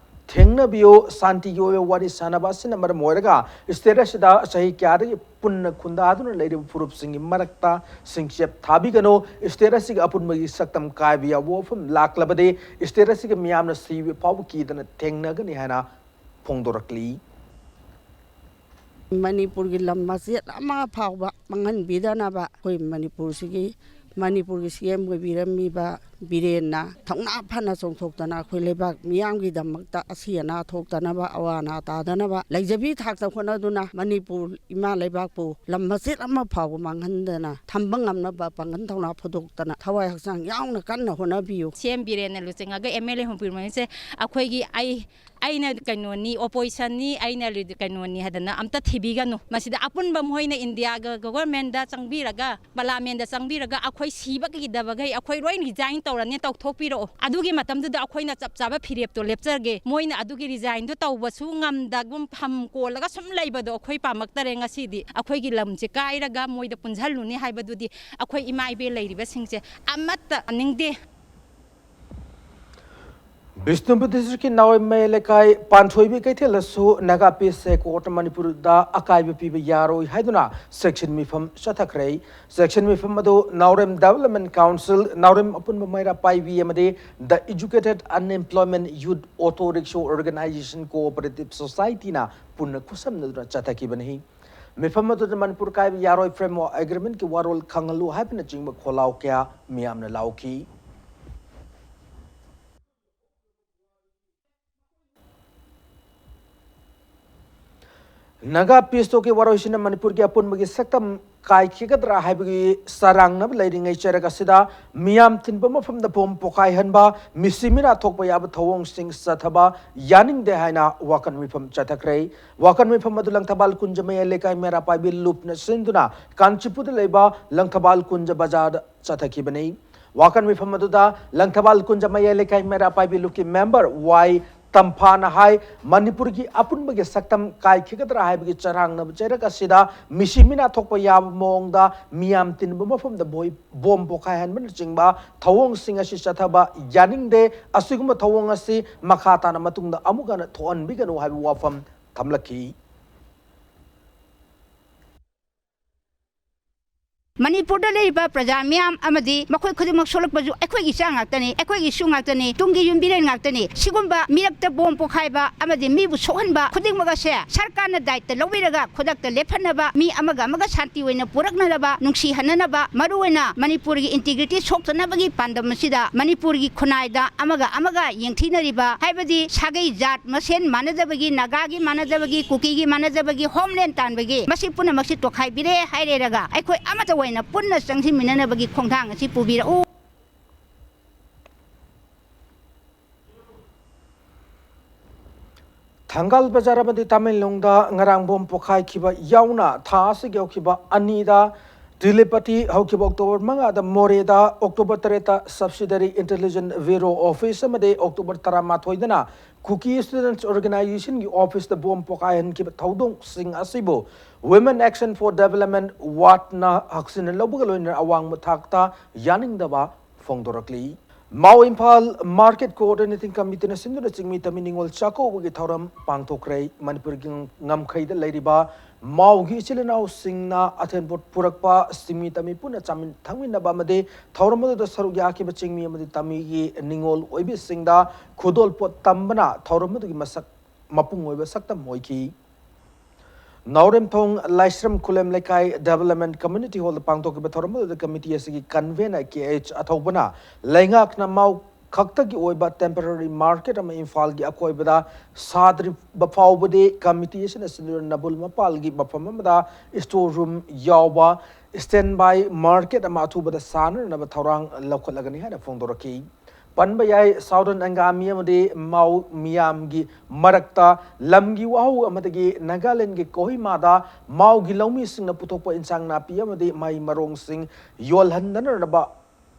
ꯊꯦꯡꯅꯕꯤꯌꯨ꯫ ꯁꯥꯟꯇꯤꯒꯤ ꯑꯣꯏꯕ ꯋꯥꯔꯤ ꯁꯥꯟꯅꯕ ꯑꯁꯤꯅ ꯃꯔꯝ ꯑꯣꯏꯔꯒ ꯁ꯭ꯇꯦꯠ ꯑꯁꯤꯗ ꯆꯍꯤ ꯀꯌꯥꯗꯒꯤ ꯄꯨꯟꯅ ꯈꯨꯟꯗꯥꯗꯨꯅ ꯂꯩꯔꯤꯕ ꯐꯨꯔꯨꯞꯁꯤꯡꯒꯤ ꯃꯔꯛꯇ ꯁꯤꯡꯆꯦꯞ ꯊꯥꯕꯤꯒꯅꯨ꯫ ꯁ꯭ꯇꯦꯠ ꯑꯁꯤꯒꯤ ꯑꯄꯨꯟꯕꯒꯤ ꯁꯛꯇꯝ ꯀꯥꯏꯕ ꯌꯥꯎꯕ ꯋꯥꯐꯝ ꯂꯥꯛꯂꯕꯗꯤ ꯁ꯭ꯇꯦꯠ ꯑꯁꯤꯒꯤ ꯃꯤꯌꯥꯝꯅ ꯁꯤꯕ ꯐꯥꯎꯕ ꯀꯤꯗꯅ ꯊꯦꯡꯅꯒꯅꯤ ꯍꯥꯏꯅ ꯐꯣꯡꯗꯣꯔꯛꯂꯤ꯫ ꯃꯅꯤꯄꯨꯔꯒꯤ ꯂꯝ ꯃꯆꯦꯠ ꯑꯃ ꯐꯥꯎꯕ ꯃꯥꯡꯍꯟꯕꯤꯗꯅꯕ ꯑꯩꯈꯣꯏ ꯃꯅꯤꯄꯨꯔꯁꯤꯒꯤ, ꯃꯅꯤꯄꯨꯔꯒꯤ ꯁꯤ ꯑꯦꯝ ꯑꯣꯏꯕꯤꯔꯝꯃꯤꯕ ꯕꯤꯔꯦꯟꯅ ꯊꯧꯅꯥ ꯐꯅ ꯆꯣꯡꯊꯣꯛꯇꯅ ꯑꯩꯈꯣꯏ ꯂꯩꯕꯥꯛ ꯃꯤꯌꯥꯝꯒꯤꯗꯃꯛꯇ ꯑꯁꯤ ꯑꯅꯥ ꯊꯣꯛꯇꯅꯕ, ꯑꯋꯥ ꯑꯅꯥ ꯇꯥꯗꯅꯕ ꯂꯩꯖꯕꯤ ꯊꯥꯛꯇ ꯍꯣꯠꯅꯗꯨꯅ ꯃꯅꯤꯄꯨꯔ ꯏꯃꯥ ꯂꯩꯕꯥꯛꯄꯨ ꯂꯝ ꯃꯆꯦꯠ ꯑꯃ ꯐꯥꯎꯕ ꯃꯥꯡꯍꯟꯗꯅ ꯊꯝꯕ ꯉꯝꯅꯕ ꯄꯥꯡꯒꯜ ꯊꯧꯅꯥ ꯐꯨꯗꯣꯛꯇꯅ ꯊꯋꯥꯏ ꯍꯛꯆꯥꯡ ꯌꯥꯎꯅ ꯀꯟꯅ ꯍꯣꯠꯅꯕꯤꯌꯨ꯫ ꯁꯤ ꯑꯦꯝ ꯕꯤꯔꯦꯟꯅ ꯂꯨꯆꯤꯡꯉꯒ ꯑꯦꯝ ꯑꯦꯜ ꯑꯦ ꯍꯨꯝꯐꯨ ꯃꯔꯤꯁꯦ ꯑꯩꯈꯣꯏꯒꯤ ꯑꯩ ꯑꯩꯅ ꯀꯩꯅꯣꯅꯤ, ꯑꯣꯄꯣꯖꯤꯁꯟꯅꯤ, ꯑꯩꯅ ꯂꯤ-, ꯀꯩꯅꯣꯅꯤ ꯍꯥꯏꯗꯅ ꯑꯝꯇ ꯊꯤꯕꯤꯒꯅꯨ꯫ ꯃꯁꯤꯗ ꯑꯄꯨꯟꯕ ꯃꯈꯣꯏꯅ ꯏꯟꯗꯤꯌꯥꯒ ꯒꯣꯚꯔꯟꯃꯦꯟꯠꯗ ꯆꯪꯕꯤꯔꯒ, ꯄꯥꯔꯂꯤꯌꯥꯃꯦꯟꯠꯗ ꯆꯪꯕꯤꯔꯒ ꯑꯩꯈꯣꯏ ꯁꯤꯕ ꯀꯤꯗꯕꯈꯩ ꯑꯩꯈꯣꯏ ꯂꯣꯏ ꯔꯤꯖꯥꯏꯟ ꯇꯧꯔꯅꯤ, ꯇꯧꯊꯣꯛꯄꯤꯔꯛꯑꯣ꯫ ꯑꯗꯨꯒꯤ ꯃꯇꯝꯗꯨꯗ ꯑꯩꯈꯣꯏꯅ ꯆꯞ ꯆꯥꯕ ꯐꯤꯔꯦꯞꯇꯣ ꯂꯦꯞꯆꯔꯒꯦ꯫ ꯃꯣꯏꯅ ꯑꯗꯨꯒꯤ ꯔꯤꯖꯥꯏꯟꯗꯣ ꯇꯧꯕꯁꯨ ꯉꯝꯗꯒꯨꯝ ꯐꯝ ꯀꯣꯜꯂꯒ ꯁꯨꯝ ꯂꯩꯕꯗꯣ ꯑꯩꯈꯣꯏ ꯄꯥꯝꯃꯛꯇꯔꯦ꯫ ꯉꯁꯤꯗꯤ ꯑꯩꯈꯣꯏꯒꯤ ꯂꯝꯁꯦ ꯀꯥꯏꯔꯒ ꯃꯣꯏꯗ ꯄꯨꯟꯁꯤꯜꯂꯨꯅꯤ ꯍꯥꯏꯕꯗꯨꯗꯤ ꯑꯩꯈꯣꯏ ꯏꯃꯥ ꯏꯕꯦꯜ ꯂꯩꯔꯤꯕꯁꯤꯡꯁꯦ ꯑꯃꯠꯇ ꯌꯥꯅꯤꯡꯗꯦ꯫ ꯕꯤꯁꯅꯨꯄꯨꯔ ꯗꯤꯁꯇ꯭ꯔꯤꯛꯀꯤ ꯅꯥꯎꯔꯦꯝ ꯃꯌꯥꯏ ꯂꯩꯀꯥꯏ ꯄꯥꯟꯊꯣꯏꯕꯤ ꯀꯩꯊꯦꯜꯗꯁꯨ ꯅꯥꯒꯥ ꯄꯤꯁ ꯁꯦꯀꯣꯔꯠꯅ ꯃꯅꯤꯄꯨꯔꯗ ꯑꯀꯥꯏꯕ ꯄꯤꯕ ꯌꯥꯔꯣꯏ ꯍꯥꯏꯗꯨꯅ ꯁꯦꯛꯁꯟ ꯃꯤꯐꯝ ꯆꯠꯊꯈ꯭ꯔꯦ꯫ ꯁꯦꯛꯁꯟ ꯃꯤꯐꯝ ꯑꯗꯨ ꯅꯥꯎꯔꯦꯝ ꯗꯦꯕꯂꯞꯃꯦꯟ ꯀꯥꯎꯟꯁꯤꯜ, ꯅꯥꯎꯔꯦꯝ ꯑꯄꯨꯟꯕ ꯃꯩꯔꯥ ꯄꯥꯏꯕꯤ ꯑꯃꯗꯤ The Educated Unemployment Youth Auto Rickshaw Organization Cooperative Societyꯅ ꯄꯨꯟꯅ ꯈꯨꯠꯁꯝꯅꯗꯨꯅ ꯆꯠꯊꯈꯤꯕꯅꯤ꯫ ꯃꯤꯐꯝ ꯑꯗꯨꯗ ꯃꯅꯤꯄꯨꯔ ꯀꯥꯏꯕ ꯌꯥꯔꯣꯏ, ꯐ꯭ꯔꯦꯝꯋꯥꯔꯛ ꯑꯦꯒ꯭ꯔꯤꯃꯦꯟꯠꯀꯤ ꯋꯥꯔꯣꯜ ꯈꯪꯍꯜꯂꯨ ꯍꯥꯏꯕꯅꯆꯤꯡꯕ ꯈꯣꯜꯂꯥꯎ ꯀꯌꯥ ꯃꯤꯌꯥꯝꯅ ꯂꯥꯎꯈꯤ꯫ ꯅꯥꯒꯥ ꯄꯤꯁ ꯇꯣꯛꯀꯤ ꯋꯥꯔꯣꯏꯁꯤꯅ ꯃꯅꯤꯄꯨꯔꯒꯤ ꯑꯄꯨꯟꯕꯒꯤ ꯁꯛꯇꯝ ꯀꯥꯏꯈꯤꯒꯗ꯭ꯔꯥ ꯍꯥꯏꯕꯒꯤ ꯆꯔꯥꯡꯅꯕ ꯂꯩꯔꯤꯉꯩ ꯆꯩꯔꯛ ꯑꯁꯤꯗ ꯃꯤꯌꯥꯝ ꯇꯤꯟꯕ ꯃꯐꯝꯗ ꯕꯣꯝ ꯄꯣꯈꯥꯏꯍꯟꯕ, ꯃꯤꯁꯤ ꯃꯤꯅꯥ ꯊꯣꯛꯄ ꯌꯥꯕ ꯊꯧꯑꯣꯡꯁꯤꯡ ꯆꯠꯊꯕ ꯌꯥꯅꯤꯡꯗꯦ ꯍꯥꯏꯅ ꯋꯥꯀꯟ ꯃꯤꯐꯝ ꯆꯠꯊꯈ꯭ꯔꯦ꯫ ꯋꯥꯀꯟ ꯃꯤꯐꯝ ꯑꯗꯨ ꯂꯪꯊꯕꯥꯜ ꯀꯨꯟꯖ ꯃꯌꯥꯏ ꯂꯩꯀꯥꯏ ꯃꯩꯔꯥ ꯄꯥꯏꯕꯤ ꯂꯨꯞꯅ ꯁꯤꯟꯗꯨꯅ ꯀꯥꯟꯆꯤꯄꯨꯔꯗ ꯂꯩꯕ ꯂꯪꯊꯕꯥꯜ ꯀꯨꯟꯖ ꯕꯖꯥꯔꯗ ꯆꯠꯊꯈꯤꯕꯅꯤ꯫ ꯋꯥꯀꯟ ꯃꯤꯐꯝ ꯑꯗꯨꯗ ꯂꯪꯊꯕꯥꯜ ꯀꯨꯟꯖ ꯃꯌꯥꯏ ꯂꯩꯀꯥꯏ ꯃꯩꯔꯥ ꯄꯥꯏꯕꯤ ꯂꯨꯞꯀꯤ ꯃꯦꯝꯕꯔ ꯋꯥꯏ ꯇꯝꯐꯥꯅ ꯍꯥꯏ, ꯃꯅꯤꯄꯨꯔꯒꯤ ꯑꯄꯨꯟꯕꯒꯤ ꯁꯛꯇꯝ ꯀꯥꯏꯈꯤꯒꯗ꯭ꯔꯥ ꯍꯥꯏꯕꯒꯤ ꯆꯔꯥꯡꯅꯕ ꯆꯩꯔꯛ ꯑꯁꯤꯗ ꯃꯤꯁꯤ ꯃꯤꯅꯥ ꯊꯣꯛꯄ ꯌꯥꯕ ꯃꯑꯣꯡꯗ ꯃꯤꯌꯥꯝ ꯇꯤꯟꯕ ꯃꯐꯝꯗ ꯕꯣꯏ-, ꯕꯣꯝ ꯄꯣꯈꯥꯏꯍꯟꯕꯅꯆꯤꯡꯕ ꯊꯧꯑꯣꯡꯁꯤꯡ ꯑꯁꯤ ꯆꯠꯊꯕ ꯌꯥꯅꯤꯡꯗꯦ꯫ ꯑꯁꯤꯒꯨꯝꯕ ꯊꯧꯑꯣꯡ ꯑꯁꯤ ꯃꯈꯥ ꯇꯥꯅ ꯃꯇꯨꯡꯗ ꯑꯃꯨꯛ ꯍꯟꯅ ꯊꯣꯛꯍꯟꯕꯤꯒꯅꯨ ꯍꯥꯏꯕ ꯋꯥꯐꯝ ꯊꯝꯂꯛꯈꯤ꯫ ꯃꯅꯤꯄꯨꯔꯗ ꯂꯩꯔꯤꯕ ꯄ꯭ꯔꯖꯥ ꯃꯤꯌꯥꯝ ꯑꯃꯗꯤ ꯃꯈꯣꯏ ꯈꯨꯗꯤꯡꯃꯛ ꯁꯣꯛꯂꯛꯄꯁꯨ ꯑꯩꯈꯣꯏꯒꯤ ꯏꯆꯥ ꯉꯥꯛꯇꯅꯤ, ꯑꯩꯈꯣꯏꯒꯤ ꯏꯁꯨ ꯉꯥꯛꯇꯅꯤ, ꯇꯨꯡꯒꯤ ꯌꯨꯝꯕꯤꯔꯦꯟ ꯉꯥꯛꯇꯅꯤ꯫ ꯁꯤꯒꯨꯝꯕ ꯃꯤꯔꯛꯇ ꯕꯣꯝ ꯄꯣꯈꯥꯏꯕ ꯑꯃꯗꯤ ꯃꯤꯕꯨ ꯁꯣꯛꯍꯟꯕ ꯈꯨꯗꯤꯡꯃꯛ ꯑꯁꯦ ꯁꯔꯀꯥꯔꯅ ꯗꯥꯏꯇ ꯂꯧꯕꯤꯔꯒ ꯈꯨꯗꯛꯇ ꯂꯦꯞꯍꯟꯅꯕ, ꯃꯤ ꯑꯃꯒ ꯑꯃꯒ ꯁꯥꯟꯇꯤ ꯑꯣꯏꯅ ꯄꯨꯔꯛꯅꯅꯕ, ꯅꯨꯡꯁꯤꯍꯟꯅꯅꯕ, ꯃꯔꯨꯑꯣꯏꯅ ꯃꯅꯤꯄꯨꯔꯒꯤ ꯏꯟꯇꯤꯒ꯭ꯔꯤꯇꯤ ꯁꯣꯛꯇꯅꯕꯒꯤ ꯄꯥꯟꯗꯝ ꯑꯁꯤꯗ ꯃꯅꯤꯄꯨꯔꯒꯤ ꯈꯨꯟꯅꯥꯏꯗ ꯑꯃꯒ ꯑꯃꯒ ꯌꯦꯡꯊꯤꯅꯔꯤꯕ, ꯍꯥꯏꯕꯗꯤ ꯁꯥꯒꯩ ꯖꯥꯠ ꯃꯁꯦꯟ ꯃꯥꯟꯅꯗꯕꯒꯤ, ꯅꯥꯒꯥꯒꯤ ꯃꯥꯟꯅꯗꯕꯒꯤ, ꯀꯨꯀꯤꯒꯤ ꯃꯥꯟꯅꯗꯕꯒꯤ, ꯍꯣꯝꯂꯦꯟ ꯇꯥꯟꯕꯒꯤ, ꯃꯁꯤ ꯄꯨꯝꯅꯃꯛꯁꯤ ꯇꯣꯈꯥꯏꯕꯤꯔꯦ ꯍꯥꯏꯔꯦꯔꯒ ꯑꯩꯈꯣꯏ ꯑꯃꯠꯇ ꯑꯣꯏꯅ ꯄꯨꯟꯅ ꯆꯪꯁꯤꯟꯃꯤꯟꯅꯅꯕꯒꯤ ꯈꯣꯡꯊꯥꯡ ꯑꯁꯤ ꯄꯨꯕꯤꯔꯛꯎ꯫ ꯊꯪꯒꯥꯜ ꯕꯖꯥꯔ ꯑꯃꯗꯤ ꯇꯃꯦꯡꯂꯣꯡꯗ ꯉꯔꯥꯡ ꯕꯣꯝ ꯄꯣꯈꯥꯏꯈꯤꯕ ꯌꯥꯎꯅ ꯊꯥ ꯑꯁꯤꯒꯤ ꯍꯧꯈꯤꯕ ꯑꯅꯤꯗ ꯇꯤꯂꯤꯄꯇꯤ ꯍꯧꯈꯤꯕ ꯑꯣꯛꯇꯣꯕꯔ ꯃꯉꯥꯗ ꯃꯣꯔꯦꯗ, ꯑꯣꯛꯇꯣꯕꯔ ꯇꯔꯦꯠꯇ ꯁꯕꯁꯤꯗꯔꯤ ꯏꯟꯇꯦꯂꯤꯖꯦꯟꯁ ꯕ꯭ꯌꯨꯔꯣ ꯑꯣꯐꯤꯁ ꯑꯃꯗꯤ ꯑꯣꯛꯇꯣꯕꯔ ꯇꯔꯥꯃꯥꯊꯣꯏꯗꯅ ꯀꯨꯀꯤ ꯁ꯭ꯇꯨꯗꯦꯟꯠꯁ ꯑꯣꯔꯒꯅꯥꯏꯖꯦꯁꯟꯒꯤ ꯑꯣꯐꯤꯁꯇ ꯕꯣꯝ ꯄꯣꯈꯥꯏꯍꯟꯈꯤꯕ ꯊꯧꯗꯣꯛꯁꯤꯡ ꯑꯁꯤꯕꯨ Women Action for Development, ꯋꯥꯠꯅ ꯍꯛꯁꯤꯟꯅ ꯂꯧꯕꯒ ꯂꯣꯏꯅꯅ ꯑꯋꯥꯡꯕ ꯊꯥꯛꯇ ꯌꯥꯅꯤꯡꯗꯕ ꯐꯣꯡꯗꯣꯔꯛꯂꯤ꯫ ꯃꯥꯎ ꯏꯝꯐꯥꯜ ꯃꯥꯔꯀꯦꯠ ꯀꯣꯑꯣꯔꯗꯤꯅꯦꯇꯤꯡ ꯀꯃꯤꯇꯤꯅ ꯁꯤꯟꯗꯨꯅ ꯆꯤꯡꯃꯤ ꯇꯝꯃꯤ ꯅꯤꯉꯣꯜ ꯆꯥꯛꯀꯧꯕꯒꯤ ꯊꯧꯔꯝ ꯄꯥꯡꯊꯣꯛꯈ꯭ꯔꯦ꯫ ꯃꯅꯤꯄꯨꯔꯒꯤ ꯉꯝꯈꯩꯗ ꯂꯩꯔꯤꯕ ꯃꯥꯎꯒꯤ ꯏꯆꯤꯜ ꯏꯅꯥꯎꯁꯤꯡꯅ ꯑꯊꯦꯟ ꯄꯣꯠ ꯄꯨꯔꯛꯄ ꯆꯤꯡꯃꯤ ꯇꯝꯃꯤ ꯄꯨꯟꯅ ꯆꯥꯃꯤꯟ ꯊꯛꯃꯤꯟꯅꯕ ꯑꯃꯗꯤ ꯊꯧꯔꯝ ꯑꯗꯨꯗ ꯁꯔꯨꯛ ꯌꯥꯈꯤꯕ ꯆꯤꯡꯃꯤ ꯑꯃꯗꯤ ꯇꯝꯃꯤꯒꯤ ꯅꯤꯉꯣꯜ ꯑꯣꯏꯕꯤꯁꯤꯡꯗ ꯈꯨꯗꯣꯜ ꯄꯣꯠ ꯇꯝꯕꯅ ꯊꯧꯔꯝ ꯑꯗꯨꯒꯤ ꯃꯁꯛ ꯃꯄꯨꯡ ꯑꯣꯏꯕ ꯁꯛꯇꯝ ꯑꯣꯏꯈꯤ꯫ ꯅꯥꯎꯔꯦꯝꯊꯣꯡ ꯂꯥꯏꯁ꯭ꯔꯝ ꯈꯨꯂꯦꯝ ꯂꯩꯀꯥꯏ ꯗꯦꯕꯂꯞꯃꯦꯟ ꯀꯝꯃ꯭ꯌꯨꯅꯤꯇꯤ ꯍꯣꯜꯗ ꯄꯥꯡꯊꯣꯛꯈꯤꯕ ꯊꯧꯔꯝ ꯑꯗꯨꯗ ꯀꯝꯃꯤꯇꯤ ꯑꯁꯤꯒꯤ ꯀꯟꯚꯦꯅꯔ ꯀꯦ ꯑꯩꯆ ꯑꯊꯧꯕꯅ ꯂꯩꯉꯥꯛꯅ ꯃꯥꯎ ꯈꯛꯇꯒꯤ ꯑꯣꯏꯕ ꯇꯦꯝꯄꯔꯔꯤ ꯃꯥꯔꯀꯦꯠ ꯑꯃ ꯏꯝꯐꯥꯜꯒꯤ ꯑꯀꯣꯏꯕꯗ ꯁꯥꯗ꯭ꯔꯤꯕ ꯐꯥꯎꯕꯗꯤ ꯀꯝꯃꯤꯇꯤ ꯑꯁꯤꯅ ꯁꯤꯟꯗꯨꯅ ꯅꯕꯨꯜ ꯃꯄꯥꯜꯒꯤ ꯃꯐꯝ ꯑꯃꯗ ꯁ꯭ꯇꯣꯔ ꯔꯨꯝ ꯌꯥꯎꯕ ꯁ꯭ꯇꯦꯟ ꯕꯥꯏ ꯃꯥꯔꯀꯦꯠ ꯑꯃ ꯑꯊꯨꯕꯗ ꯁꯥꯅꯅꯕ ꯊꯧꯔꯥꯡ ꯂꯧꯈꯠꯂꯒꯅꯤ ꯍꯥꯏꯅ ꯐꯣꯡꯗꯣꯔꯛꯈꯤ꯫ ꯄꯟꯕ ꯌꯥꯏ, ꯁꯥꯎꯗꯔꯟ ꯑꯪꯒꯥꯃꯤ ꯑꯃꯗꯤ ꯃꯥꯎ ꯃꯤꯌꯥꯝꯒꯤ ꯃꯔꯛꯇ ꯂꯝꯒꯤ ꯋꯥꯍꯧ ꯑꯃꯗꯒꯤ ꯅꯥꯒꯥꯂꯦꯟꯒꯤ ꯀꯣꯍꯤꯃꯥꯗ ꯃꯥꯎꯒꯤ ꯂꯧꯃꯤꯁꯤꯡꯅ ꯄꯨꯊꯣꯛꯄ ꯏꯟꯁꯥꯡ ꯅꯥꯄꯤ ꯑꯃꯗꯤ ꯃꯍꯩ ꯃꯔꯣꯡꯁꯤꯡ ꯌꯣꯜꯍꯟꯗꯅꯕ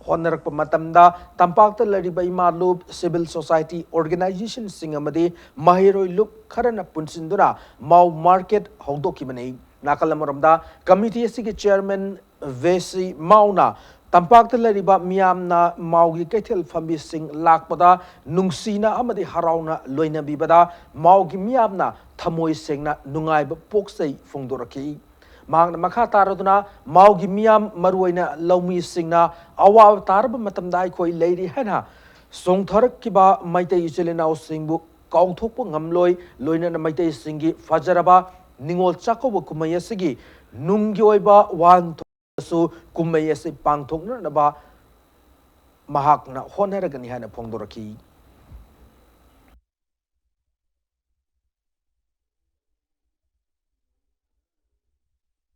ꯍꯣꯠꯅꯔꯛꯄ ꯃꯇꯝꯗ ꯇꯝꯄꯥꯛꯇ ꯂꯩꯔꯤꯕ ꯏꯃꯥ ꯂꯨꯞ, ꯁꯤꯚꯤꯜ ꯁꯣꯁꯥꯏꯇꯤ ꯑꯣꯔꯒꯅꯥꯏꯖꯦꯁꯟꯁꯤꯡ ꯑꯃꯗꯤ ꯃꯍꯩꯔꯣꯏ ꯂꯨꯞ ꯈꯔꯅ ꯄꯨꯟꯁꯤꯟꯗꯨꯅ ꯃꯥꯎ ꯃꯥꯔꯀꯦꯠ ꯍꯧꯗꯣꯛꯈꯤꯕꯅꯤ꯫ ꯅꯥꯀꯜ ꯑꯃꯔꯣꯝꯗ ꯀꯝꯃꯤꯇꯤ ꯑꯁꯤꯒꯤ ꯆꯤꯌꯔꯃꯦꯟ ꯚꯦꯁꯤ ꯃꯥꯎꯅ ꯇꯝꯄꯥꯛꯇ ꯂꯩꯔꯤꯕ ꯃꯤꯌꯥꯝꯅ ꯃꯥꯎꯒꯤ ꯀꯩꯊꯦꯜ ꯐꯝꯕꯤꯁꯤꯡ ꯂꯥꯛꯄꯗ ꯅꯨꯡꯁꯤꯅ ꯑꯃꯗꯤ ꯍꯔꯥꯎꯅ ꯂꯣꯏꯅꯕꯤꯕꯗ ꯃꯥꯎꯒꯤ ꯃꯤꯌꯥꯝꯅ ꯊꯃꯣꯏ ꯁꯦꯡꯅ ꯅꯨꯡꯉꯥꯏꯕ ꯄꯣꯛꯆꯩ ꯐꯣꯡꯗꯣꯔꯛꯈꯤ꯫ ꯃꯍꯥꯛꯅ ꯃꯈꯥ ꯇꯥꯔꯗꯨꯅ ꯃꯥꯎꯒꯤ ꯃꯤꯌꯥꯝ, ꯃꯔꯨꯑꯣꯏꯅ ꯂꯧꯃꯤꯁꯤꯡꯅ ꯑꯋꯥꯕ ꯇꯥꯔꯕ ꯃꯇꯝꯗ ꯑꯩꯈꯣꯏ ꯂꯩꯔꯤ ꯍꯥꯏꯅ ꯆꯣꯡꯊꯔꯛꯈꯤꯕ ꯃꯩꯇꯩ ꯏꯆꯤꯜ ꯏꯅꯥꯎꯁꯤꯡꯕꯨ ꯀꯥꯎꯊꯣꯛꯄ ꯉꯝꯂꯣꯏ, ꯂꯣꯏꯅꯅ ꯃꯩꯇꯩꯁꯤꯡꯒꯤ ꯐꯖꯔꯕ ꯅꯤꯉꯣꯜ ꯆꯥꯛꯀꯧꯕ ꯀꯨꯝꯍꯩ ꯑꯁꯤꯒꯤ ꯅꯨꯡꯒꯤ ꯑꯣꯏꯕ ꯋꯥꯍꯟꯊꯣꯛ ꯁꯨ ꯀꯨꯝꯍꯩ ꯑꯁꯤ ꯄꯥꯡꯊꯣꯛꯅꯅꯕ ꯃꯍꯥꯛꯅ ꯍꯣꯠꯅꯔꯒꯅꯤ ꯍꯥꯏꯅ ꯐꯣꯡꯗꯣꯔꯛꯈꯤ꯫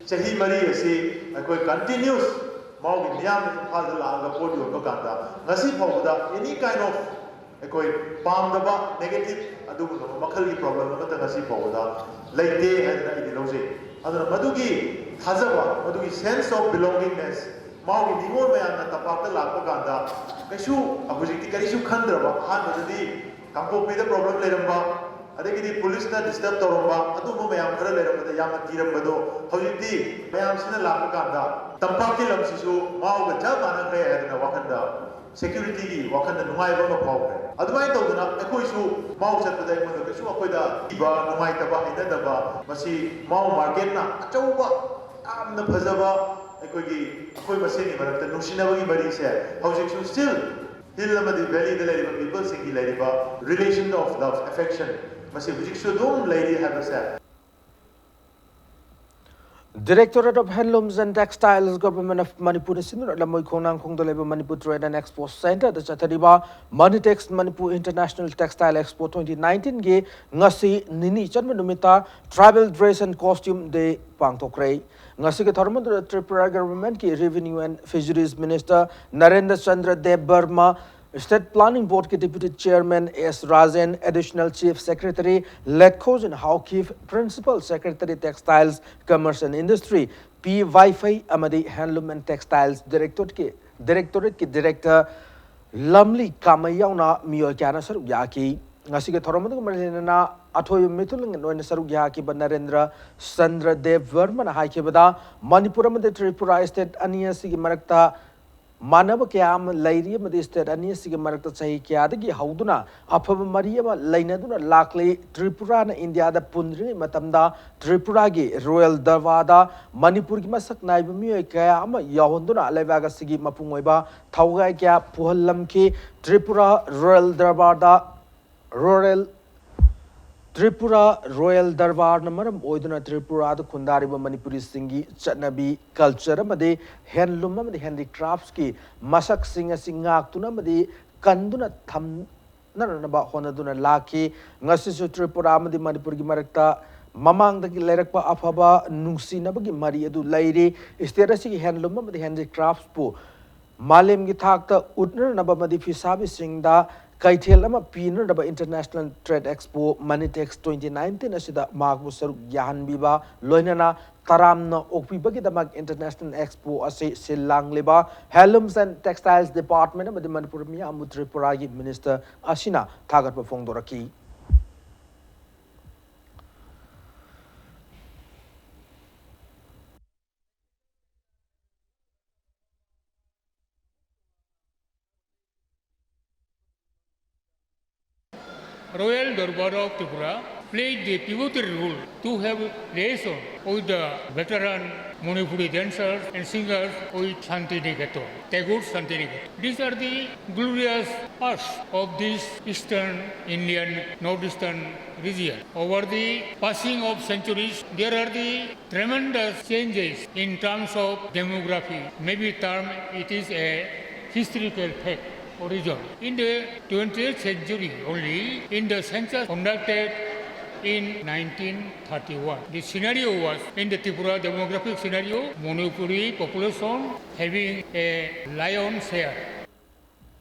ꯆꯍꯤ ꯃꯔꯤ ꯑꯁꯤ ꯑꯩꯈꯣꯏ ꯀꯟꯇꯤꯅ꯭ꯌꯨꯁ ꯃꯥꯎꯒꯤ ꯃꯤꯌꯥꯝꯅ ꯏꯝꯐꯥꯜꯗ ꯂꯥꯛꯑꯒ ꯄꯣꯠ ꯌꯣꯟꯕ ꯀꯥꯟꯗ ꯉꯁꯤ ꯐꯥꯎꯕꯗ any kind of ꯑꯩꯈꯣꯏ ꯄꯥꯝꯗꯕ negative ꯑꯗꯨꯒꯨꯝꯂꯕ ꯃꯈꯜꯒꯤ problem ꯑꯃꯠꯇ ꯉꯁꯤ ꯐꯥꯎꯕꯗ ꯂꯩꯇꯦ ꯍꯥꯏꯗꯅ ꯑꯩꯗꯤ ꯂꯧꯖꯩ꯫ ꯑꯗꯨꯅ ꯃꯗꯨꯒꯤ ꯊꯥꯖꯕ, ꯃꯗꯨꯒꯤ sense of belongingness, ꯃꯥꯎꯒꯤ ꯅꯤꯉꯣꯜ ꯃꯌꯥꯝꯅ ꯇꯝꯄꯥꯛꯇ ꯂꯥꯛꯄ ꯀꯥꯟꯗ ꯀꯩꯁꯨ ꯍꯧꯖꯤꯛꯇꯤ ꯀꯔꯤꯁꯨ ꯈꯟꯗ꯭ꯔꯕ, ꯑꯍꯥꯟꯕꯗꯗꯤ ꯀꯥꯡꯄꯣꯛꯄꯤꯗ problem ꯂꯩꯔꯝꯕ, ꯑꯗꯒꯤꯗꯤ ꯄꯨꯂꯤꯁꯅ disturb ꯇꯧꯔꯝꯕ, ꯑꯗꯨꯝꯕ ꯃꯌꯥꯝ ꯈꯔ ꯂꯩꯔꯝꯕꯗ ꯌꯥꯝꯅ ꯀꯤꯔꯝꯕꯗꯣ ꯍꯧꯖꯤꯛꯇꯤ ꯃꯌꯥꯝꯁꯤꯅ ꯂꯥꯛꯄ ꯀꯥꯟꯗ ꯇꯝꯄꯥꯛꯀꯤ ꯂꯝꯁꯤꯁꯨ ꯃꯥꯎꯒ ꯆꯞ ꯃꯥꯟꯅꯈ꯭ꯔꯦ ꯍꯥꯏꯗꯅ ꯋꯥꯈꯜꯗ ꯁꯦꯀ꯭ꯌꯨꯔꯤꯇꯤꯒꯤ ꯋꯥꯈꯜꯗ ꯅꯨꯡꯉꯥꯏꯕ ꯑꯃ ꯐꯥꯎꯈ꯭ꯔꯦ꯫ ꯑꯗꯨꯃꯥꯏꯅ ꯇꯧꯗꯅ ꯑꯩꯈꯣꯏꯁꯨ ꯃꯥꯎ ꯆꯠꯄꯗ ꯑꯩꯉꯣꯟꯗ ꯀꯩꯁꯨ ꯑꯩꯈꯣꯏꯗ ꯀꯤꯕ, ꯅꯨꯡꯉꯥꯏꯇꯕ, ꯍꯩꯅꯗꯕ, ꯃꯁꯤ ꯃꯥꯎ ꯃꯥꯔꯀꯦꯠꯅ ꯑꯆꯧꯕ ꯌꯥꯝꯅ ꯐꯖꯕ ꯑꯩꯈꯣꯏꯒꯤ, ꯑꯩꯈꯣꯏ ꯃꯁꯦꯟꯒꯤ ꯃꯔꯛꯇ ꯅꯨꯡꯁꯤꯅꯕꯒꯤ ꯃꯔꯤꯁꯦ ꯍꯧꯖꯤꯛꯁꯨ still ꯍꯤꯜ ꯑꯃꯗꯤ ꯚꯦꯂꯤꯗ ꯂꯩꯔꯤꯕ ꯄꯤꯄꯜꯁꯤꯡꯒꯤ ꯂꯩꯔꯤꯕ relation of love, affection, ꯃꯁꯤ ꯍꯧꯖꯤꯛꯁꯨ ꯑꯗꯨꯝ ꯂꯩꯔꯤ ꯍꯥꯏꯕꯁꯦ꯫ Directorate of Handlooms and Textiles, Government of Manipur ꯅ ꯁꯤꯟꯗꯨꯅ ꯂꯝꯃꯣꯏ ꯈꯣꯡꯅꯥꯡꯈꯣꯡꯗ ꯂꯩꯕ Manipur Trade and Expo Center ꯗ ꯆꯠꯊꯔꯤꯕ Manitex Manipur International Textile Expo twenty nineteen ꯒꯤ ꯉꯁꯤ ꯅꯤꯅꯤ ꯆꯟꯕ ꯅꯨꯃꯤꯠꯇ Tribal Dress and Costume Day ꯄꯥꯡꯊꯣꯛꯈ꯭ꯔꯦ꯫ ꯉꯁꯤꯒꯤ ꯊꯧꯔꯝ ꯑꯗꯨꯗ Tripura Government ꯀꯤ Revenue and Fisheries Minister Narendra Chandra Dev Burma, State Planning Board ꯀꯤ Deputy Chairman S Rajen, Additional Chief Secretary ꯂꯦꯠꯈꯣꯖꯤꯟ Haokip, Principal Secretary Textiles, Commerce and Industry ꯄꯤ ꯋꯥꯏꯐꯩ ꯑꯃꯗꯤ Handloom and Textiles Directorate ꯀꯤ, Directorate ꯀꯤ Director ꯂꯝꯂꯤ ꯀꯥꯃꯩ ꯌꯥꯎꯅ ꯃꯤꯑꯣꯏ ꯀꯌꯥꯅ ꯁꯔꯨꯛ ꯌꯥꯈꯤ꯫ ꯉꯁꯤꯒꯤ ꯊꯧꯔꯝ ꯑꯗꯨꯒ ꯃꯔꯤ ꯂꯩꯅꯅ ꯑꯊꯣꯏꯕ ꯃꯤꯊꯨꯡꯂꯦꯟ ꯑꯣꯏꯅ ꯁꯔꯨꯛ ꯌꯥꯈꯤꯕ ꯅꯔꯦꯟꯗ꯭ꯔ ꯆꯟꯗ꯭ꯔ ꯗꯦꯕ ꯕꯔꯃꯅ ꯍꯥꯏꯈꯤꯕꯗ, ꯃꯅꯤꯄꯨꯔ ꯑꯃꯗꯤ ꯇ꯭ꯔꯤꯄꯨꯔꯥ state ꯑꯅꯤ ꯑꯁꯤꯒꯤ ꯃꯔꯛꯇ ꯃꯥꯟꯅꯕ ꯀꯌꯥ ꯑꯃ ꯂꯩꯔꯤ ꯑꯃꯗꯤ state ꯑꯅꯤ ꯑꯁꯤꯒꯤ ꯃꯔꯛꯇ ꯆꯍꯤ ꯀꯌꯥꯗꯒꯤ ꯍꯧꯗꯨꯅ ꯑꯐꯕ ꯃꯔꯤ ꯑꯃ ꯂꯩꯅꯗꯨꯅ ꯂꯥꯛꯂꯤ꯫ ꯇ꯭ꯔꯤꯄꯨꯔꯥꯅ ꯏꯟꯗꯤꯌꯥꯗ ꯄꯨꯟꯗ꯭ꯔꯤꯉꯩ ꯃꯇꯝꯗ ꯇ꯭ꯔꯤꯄꯨꯔꯥꯒꯤ Royal Durbar ꯗ ꯃꯅꯤꯄꯨꯔꯒꯤ ꯃꯁꯛ ꯅꯥꯏꯕ ꯃꯤꯑꯣꯏ ꯀꯌꯥ ꯑꯃ ꯌꯥꯎꯍꯟꯗꯨꯅ ꯂꯩꯕꯥꯛ ꯑꯁꯤꯒꯤ ꯃꯄꯨꯡ ꯑꯣꯏꯕ ꯊꯧꯒꯥꯏ ꯀꯌꯥ ꯄꯨꯍꯜꯂꯝꯈꯤ꯫ ꯇ꯭ꯔꯤꯄꯨꯔꯥ Royal Durbar ꯗ Royal ꯇ꯭ꯔꯤꯄꯨꯔꯥ Royal Durbar ꯅ ꯃꯔꯝ ꯑꯣꯏꯗꯨꯅ ꯇ꯭ꯔꯤꯄꯨꯔꯥꯗ ꯈꯨꯟꯗꯥꯔꯤꯕ ꯃꯅꯤꯄꯨꯔꯤꯁꯤꯡꯒꯤ ꯆꯠꯅꯕꯤ, culture ꯑꯃꯗꯤ handloom ꯑꯃꯗꯤ handicrafts ꯀꯤ ꯃꯁꯛꯁꯤꯡ ꯑꯁꯤ ꯉꯥꯛꯇꯨꯅ ꯑꯃꯗꯤ ꯀꯟꯗꯨꯅ ꯊꯝꯅꯅꯕ ꯍꯣꯠꯅꯗꯨꯅ ꯂꯥꯛꯈꯤ꯫ ꯉꯁꯤꯁꯨ ꯇ꯭ꯔꯤꯄꯨꯔꯥ ꯑꯃꯗꯤ ꯃꯅꯤꯄꯨꯔꯒꯤ ꯃꯔꯛꯇ ꯃꯃꯥꯡꯗꯒꯤ ꯂꯩꯔꯛꯄ ꯑꯐꯕ ꯅꯨꯡꯁꯤꯅꯕꯒꯤ ꯃꯔꯤ ꯑꯗꯨ ꯂꯩꯔꯤ꯫ State ꯑꯁꯤꯒꯤ handloom ꯑꯃꯗꯤ handicrafts ꯄꯨ ꯃꯥꯂꯦꯝꯒꯤ ꯊꯥꯛꯇ ꯎꯠꯅꯅꯕ ꯑꯃꯗꯤ ꯐꯤꯁꯥꯕꯤꯁꯤꯡꯗ ꯀꯩꯊꯦꯜ ꯑꯃ ꯄꯤꯅꯅꯕ International Trade Expo Manitex twenty nineteen ꯑꯁꯤꯗ ꯃꯍꯥꯛꯄꯨ ꯁꯔꯨꯛ ꯌꯥꯍꯟꯕꯤꯕ, ꯂꯣꯏꯅꯅ ꯇꯔꯥꯝꯅ ꯑꯣꯛꯄꯤꯕꯒꯤꯗꯃꯛ International Expo ꯑꯁꯤ ꯁꯤꯜ ꯂꯥꯡꯂꯤꯕ Handlooms and Textiles Department ꯑꯃꯗꯤ ꯃꯅꯤꯄꯨꯔ ꯃꯤꯌꯥꯝꯕꯨ ꯇ꯭ꯔꯤꯄꯨꯔꯥꯒꯤ Minister ꯑꯁꯤꯅ ꯊꯥꯒꯠꯄ ꯐꯣꯡꯗꯣꯔꯛꯈꯤ꯫ Royal Durbar of Tripura played the pivotal role to have liaison with the veteran Manipuri dancers and singers with Shantiniketan, Tagore Shantiniketan. These are the glorious parts of this Eastern Indian, Northeastern region. Over the passing of centuries, there are the tremendous changes in terms of demography. Maybe term it is a historical fact origin. In the twentieth century only, in the census conducted in nineteen thirty-one, the scenario was, in the Tripura demographic scenario, Manipuri population having a lion share.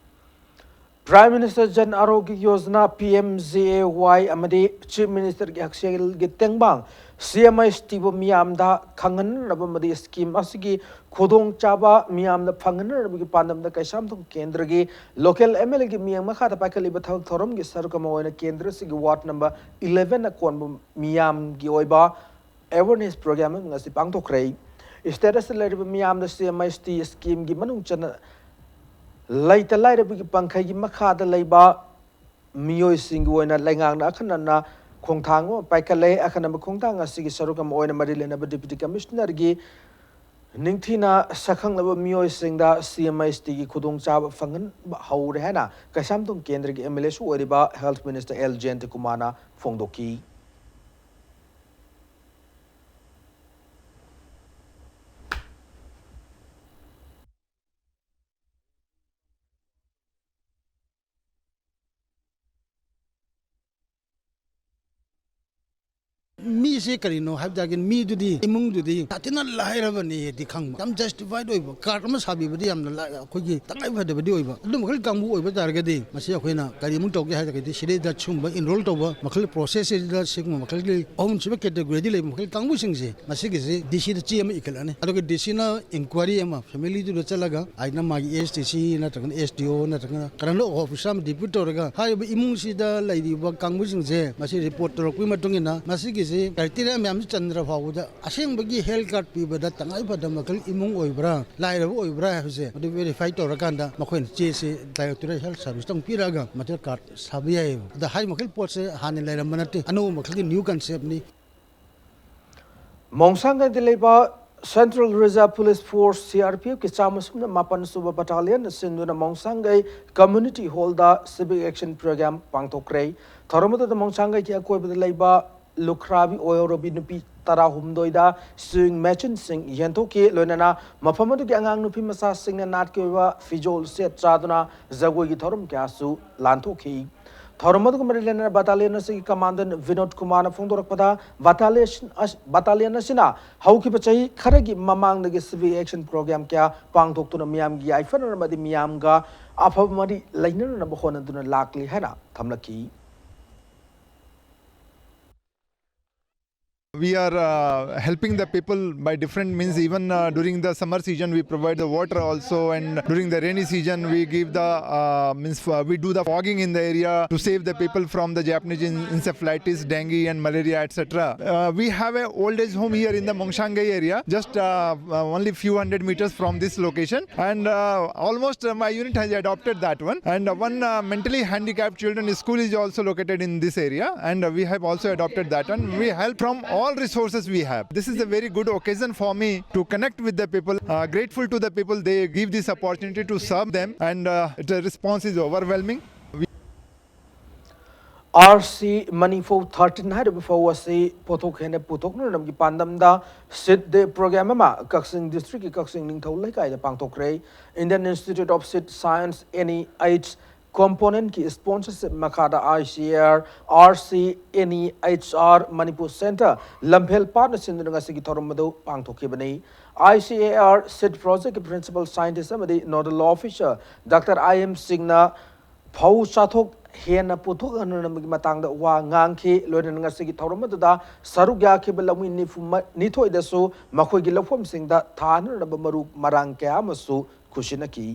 Prime Minister Jan Arogya Yojana, P M J A Y ꯑꯃꯗꯤ Chief Ministerꯒꯤ ꯍꯛꯁꯦꯜꯒꯤ ꯇꯦꯡꯕꯥꯡ C M S T ꯕꯨ ꯃꯤꯌꯥꯝꯗ ꯈꯪꯍꯟꯅꯕ ꯑꯃꯗꯤ scheme ꯑꯁꯤꯒꯤ ꯈꯨꯗꯣꯡꯆꯥꯕ ꯃꯤꯌꯥꯝꯗ ꯐꯪꯍꯟꯅꯕꯒꯤ ꯄꯥꯟꯗꯝꯗ ꯀꯩꯁꯥꯝꯊꯣꯡ ꯀꯦꯟꯗ꯭ꯔꯒꯤ local M L A ꯒꯤ ꯃꯤꯠꯌꯦꯡ ꯃꯈꯥꯗ ꯄꯥꯏꯈꯠꯂꯤꯕ ꯊꯕꯛ ꯊꯧꯔꯝꯒꯤ ꯁꯔꯨꯛ ꯑꯃ ꯑꯣꯏꯅ ꯀꯦꯟꯗ꯭ꯔ ꯑꯁꯤꯒꯤ ward number eleven ꯅ ꯀꯣꯟꯕ ꯃꯤꯌꯥꯝꯒꯤ ꯑꯣꯏꯕ awareness program ꯑꯃ ꯉꯁꯤ ꯄꯥꯡꯊꯣꯛꯈ꯭ꯔꯦ꯫ State ꯑꯁꯤꯗ ꯂꯩꯔꯤꯕ ꯃꯤꯌꯥꯝꯗ C M S T scheme ꯒꯤ ꯃꯅꯨꯡ ꯆꯟꯅ ꯂꯩꯇ ꯂꯥꯏꯔꯕꯒꯤ ꯄꯪꯈꯩꯒꯤ ꯃꯈꯥꯗ ꯂꯩꯕ ꯃꯤꯑꯣꯏꯁꯤꯡꯒꯤ ꯑꯣꯏꯅ ꯂꯩꯉꯥꯛꯅ ꯑꯈꯟꯅꯅ ꯈꯣꯡꯊꯥꯡ ꯑꯃ ꯄꯥꯏꯈꯠꯂꯦ꯫ ꯑꯈꯟꯅꯕ ꯈꯣꯡꯊꯥꯡ ꯑꯁꯤꯒꯤ ꯁꯔꯨꯛ ꯑꯃ ꯑꯣꯏꯅ ꯃꯔꯤ ꯂꯩꯅꯕ Deputy Commissioner ꯒꯤ ꯅꯤꯡꯊꯤꯅ ꯁꯛꯈꯪꯂꯕ ꯃꯤꯑꯣꯏꯁꯤꯡꯗ C M S T ꯒꯤ ꯈꯨꯗꯣꯡꯆꯥꯕ ꯐꯪꯍꯟꯕ ꯍꯧꯔꯦ ꯍꯥꯏꯅ ꯀꯩꯁꯥꯝꯊꯣꯡ ꯀꯦꯟꯗ꯭ꯔꯒꯤ M L A ꯁꯨ ꯑꯣꯏꯔꯤꯕ Health Minister L Jayantakumar ꯅ ꯐꯣꯡꯗꯣꯛꯈꯤ꯫ ꯃꯤꯁꯦ ꯀꯔꯤꯅꯣ ꯍꯥꯏꯕ ꯇꯥꯔꯒꯗꯤ, ꯃꯤꯗꯨꯗꯤ, ꯏꯃꯨꯡꯗꯨꯗꯤ ꯁꯥꯊꯤꯅ ꯂꯥꯏꯔꯕꯅꯦꯗꯤ ꯈꯪꯕ, ꯌꯥꯝ justified ꯑꯣꯏꯕ card ꯑꯃ ꯁꯥꯕꯤꯕꯗꯤ ꯌꯥꯝꯅ ꯂꯥꯏ-, ꯑꯩꯈꯣꯏꯒꯤ ꯇꯉꯥꯏ ꯐꯗꯕꯗꯤ ꯑꯣꯏꯕ꯫ ꯑꯗꯨ ꯃꯈꯜ ꯀꯥꯡꯕꯨ ꯑꯣꯏꯕ ꯇꯥꯔꯒꯗꯤ, ꯃꯁꯤ ꯑꯩꯈꯣꯏꯅ ꯀꯔꯤ ꯑꯃꯨꯛ ꯇꯧꯒꯦ ꯍꯥꯏꯔꯒꯗꯤ, ꯁꯤꯗꯩꯗ ꯁꯤꯒꯨꯝꯕ enroll ꯇꯧꯕ ꯃꯈꯜ process ꯁꯤꯗ ꯁꯤꯒꯨꯝꯕ ꯃꯈꯜꯒꯤ ꯑꯍꯨꯝꯁꯨꯕ category ꯗ ꯂꯩꯕ ꯃꯈꯜ ꯀꯥꯡꯕꯨꯁꯤꯡꯁꯦ, ꯃꯁꯤꯒꯤꯁꯦ D C ꯗ ꯆꯦ ꯑꯃ ꯏꯈꯠꯂꯅꯤ꯫ ꯑꯗꯨꯒ D C ꯅ inquiry ꯑꯃ family ꯗꯨꯗ ꯆꯠꯂꯒ, ꯑꯩꯅ ꯃꯥꯒꯤ S D C ꯅꯠꯇ꯭ꯔꯒꯅ S D O ꯅꯠꯇ꯭ꯔꯒꯅ ꯀꯔꯝꯕ officer ꯑꯃ depute ꯇꯧꯔꯒ, ꯍꯥꯏꯔꯤꯕ ꯏꯃꯨꯡꯁꯤꯗ ꯂꯩꯔꯤꯕ ꯀꯥꯡꯕꯨꯁꯤꯡꯁꯦ ꯃꯁꯤ report ꯇꯧꯔꯛꯄꯒꯤ ꯃꯇꯨꯡ ꯏꯟꯅ, ꯃꯁꯤꯒꯤꯁꯦ ꯁꯤ ꯀ꯭ꯔꯥꯏꯇꯦꯔꯤꯌꯥ ꯃꯌꯥꯝꯁꯤ ꯆꯟꯗ꯭ꯔ ꯐꯥꯎꯕꯗ ꯑꯁꯦꯡꯕꯒꯤ ꯍꯦꯜꯊ ꯀꯥꯔꯗ ꯄꯤꯕꯗ ꯇꯉꯥꯏ ꯐꯗꯕ ꯃꯈꯜ ꯏꯃꯨꯡ ꯑꯣꯏꯕ꯭ꯔꯥ, ꯂꯥꯏꯔꯕ ꯑꯣꯏꯕ꯭ꯔꯥ ꯍꯥꯏꯕꯁꯦ ꯃꯗꯨ ꯚꯦꯔꯤꯐꯥꯏ ꯇꯧꯔꯀꯥꯟꯗ ꯃꯈꯣꯏꯅ ꯆꯦꯁꯤ ꯗꯥꯏꯔꯦꯛꯇꯣꯔꯦꯠ ꯍꯦꯜꯊ ꯁꯥꯔꯚꯤꯁꯇ ꯑꯃꯨꯛ ꯄꯤꯔꯛꯑꯒ ꯃꯗꯨ ꯀꯥꯔꯗ ꯁꯥꯕ ꯌꯥꯏꯑꯕ꯫ ꯑꯗ ꯍꯥꯏꯔꯤꯕ ꯃꯈꯩ ꯄꯣꯠꯁꯦ ꯍꯥꯟꯅ ꯂꯩꯔꯝꯕ ꯅꯠꯇꯦ, ꯑꯅꯧꯕ ꯃꯈꯜꯒꯤ ꯅ꯭ꯌꯨ ꯀꯟꯁꯦꯞꯅꯤ꯫ ꯃꯣꯡꯁꯥꯡꯒꯩꯗ ꯂꯩꯕ Central Reserve Police Force, C R P F ꯀꯤ ꯆꯥꯝꯃ ꯁꯨꯞꯅ ꯃꯥꯄꯟ ꯁꯨꯕ ꯕꯠꯇꯥꯂꯤꯌꯟꯅ ꯁꯤꯟꯗꯨꯅ ꯃꯣꯡꯁꯥꯡꯒꯩ Community Hall ꯗ Civic Action Program ꯄꯥꯡꯊꯣꯛꯈ꯭ꯔꯦ꯫ ꯊꯧꯔꯝ ꯑꯗꯨꯗ ꯃꯣꯡꯁꯥꯡꯒꯩꯒꯤ ꯑꯀꯣꯏꯕꯗ ꯂꯩꯕ ꯂꯨꯈ꯭ꯔꯥꯕꯤ ꯑꯣꯏꯍꯧꯔꯕꯤ ꯅꯨꯄꯤ ꯇꯔꯥꯍꯨꯝꯗꯣꯏꯗ ꯁ꯭ꯋꯤꯡ ꯃꯦꯆꯤꯟꯁꯤꯡ ꯌꯦꯟꯊꯣꯛꯈꯤ꯫ ꯂꯣꯏꯅꯅ ꯃꯐꯝ ꯑꯗꯨꯒꯤ ꯑꯉꯥꯡ ꯅꯨꯄꯤ ꯃꯆꯥꯁꯤꯡꯅ ꯅꯥꯠꯀꯤ ꯑꯣꯏꯕ ꯐꯤꯖꯣꯜ ꯁꯦꯠ ꯆꯥꯗꯨꯅ ꯖꯒꯣꯏꯒꯤ ꯊꯧꯔꯝ ꯀꯌꯥꯁꯨ ꯂꯥꯟꯊꯣꯛꯈꯤ꯫ ꯊꯧꯔꯝ ꯑꯗꯨꯒ ꯃꯔꯤ ꯂꯩꯅꯅ ꯕꯠꯇꯥꯂꯤꯌꯟ ꯑꯁꯤꯒꯤ ꯀꯃꯥꯟꯗꯦꯟ ꯕꯤꯅꯣꯗ ꯀꯨꯃꯥꯔꯅ ꯐꯣꯡꯗꯣꯔꯛꯄꯗ, ꯕꯠꯇꯥꯂꯤꯌꯟ ꯑꯁ-, ꯕꯠꯇꯥꯂꯤꯌꯟ ꯑꯁꯤꯅ ꯍꯧꯈꯤꯕ ꯆꯍꯤ ꯈꯔꯒꯤ ꯃꯃꯥꯡꯗꯒꯤ ꯁꯤꯚꯤꯛ ꯑꯦꯛꯁꯟ ꯄ꯭ꯔꯣꯒ꯭ꯔꯥꯝ ꯀꯌꯥ ꯄꯥꯡꯊꯣꯛꯇꯨꯅ ꯃꯤꯌꯥꯝꯒꯤ ꯌꯥꯏꯐꯅꯅꯕ ꯑꯃꯗꯤ ꯃꯤꯌꯥꯝꯒ ꯑꯐꯕ ꯃꯔꯤ ꯂꯩꯅꯅꯕ ꯍꯣꯠꯅꯗꯨꯅ ꯂꯥꯛꯂꯤ ꯍꯥꯏꯅ ꯊꯝꯂꯛꯈꯤ꯫ We are uh, helping the people by different means. Even uh, during the summer season, we provide the water also, and during the rainy season, we give the uh, means uh, we do the fogging in the area to save the people from the Japanese en- encephalitis, dengue, and malaria, et cetera. Uh, we have a old age home here in the Mongshangai area, just uh, uh, only few hundred meters from this location, and uh, almost uh, my unit has adopted that one. And uh, one uh, mentally handicapped children school is also located in this area, and uh, we have also adopted that one. We help from all resources we have. This is a very good occasion for me to connect with the people. Uh, grateful to the people, they give this opportunity to serve them, and uh, the response is overwhelming. We R C Manipur thirteen ꯍꯥꯏꯔꯤꯕ ꯐꯧ ꯑꯁꯤ ꯄꯣꯠꯊꯣꯛ ꯍꯦꯟꯅ ꯄꯨꯊꯣꯛꯅꯅꯕꯒꯤ ꯄꯥꯟꯗꯝꯗ Seed Day program ꯑꯃ ꯀꯛꯆꯤꯡ district ꯀꯤ ꯀꯛꯆꯤꯡ ꯅꯤꯡꯊꯧ ꯂꯩꯀꯥꯏꯗ ꯄꯥꯡꯊꯣꯛꯈ꯭ꯔꯦ꯫ Indian Institute of Seed Science, N I H component ꯀꯤ sponsorship ꯃꯈꯥꯗ I C A R, R C, N I H R Manipur Center ꯂꯝꯐꯦꯜ ꯄꯥꯠꯅ ꯁꯤꯟꯗꯨꯅ ꯉꯁꯤꯒꯤ ꯊꯧꯔꯝ ꯑꯗꯨ ꯄꯥꯡꯊꯣꯛꯈꯤꯕꯅꯤ꯫ I C A R Seed Project ꯀꯤ principal scientist ꯑꯃꯗꯤ nodal officer Doctor I M ꯁꯤꯡꯅ ꯐꯧ ꯆꯥꯊꯣꯛ ꯍꯦꯟꯅ ꯄꯨꯊꯣꯛꯍꯟꯅꯕꯒꯤ ꯃꯇꯥꯡꯗ ꯋꯥ ꯉꯥꯡꯈꯤ꯫ ꯂꯣꯏꯅꯅ ꯉꯁꯤꯒꯤ ꯊꯧꯔꯝ ꯑꯗꯨꯗ ꯁꯔꯨꯛ ꯌꯥꯈꯤꯕ ꯂꯧꯃꯤ ꯅꯤꯐꯨ ꯅꯤꯊꯣꯏꯗꯁꯨ ꯃꯈꯣꯏꯒꯤ ꯂꯧꯐꯝꯁꯤꯡꯗ ꯊꯥꯅꯅꯕ ꯃꯔꯨ ꯃꯔꯥꯡ ꯀꯌꯥ ꯑꯃꯁꯨ ꯈꯨꯠꯁꯤꯟꯅꯈꯤ꯫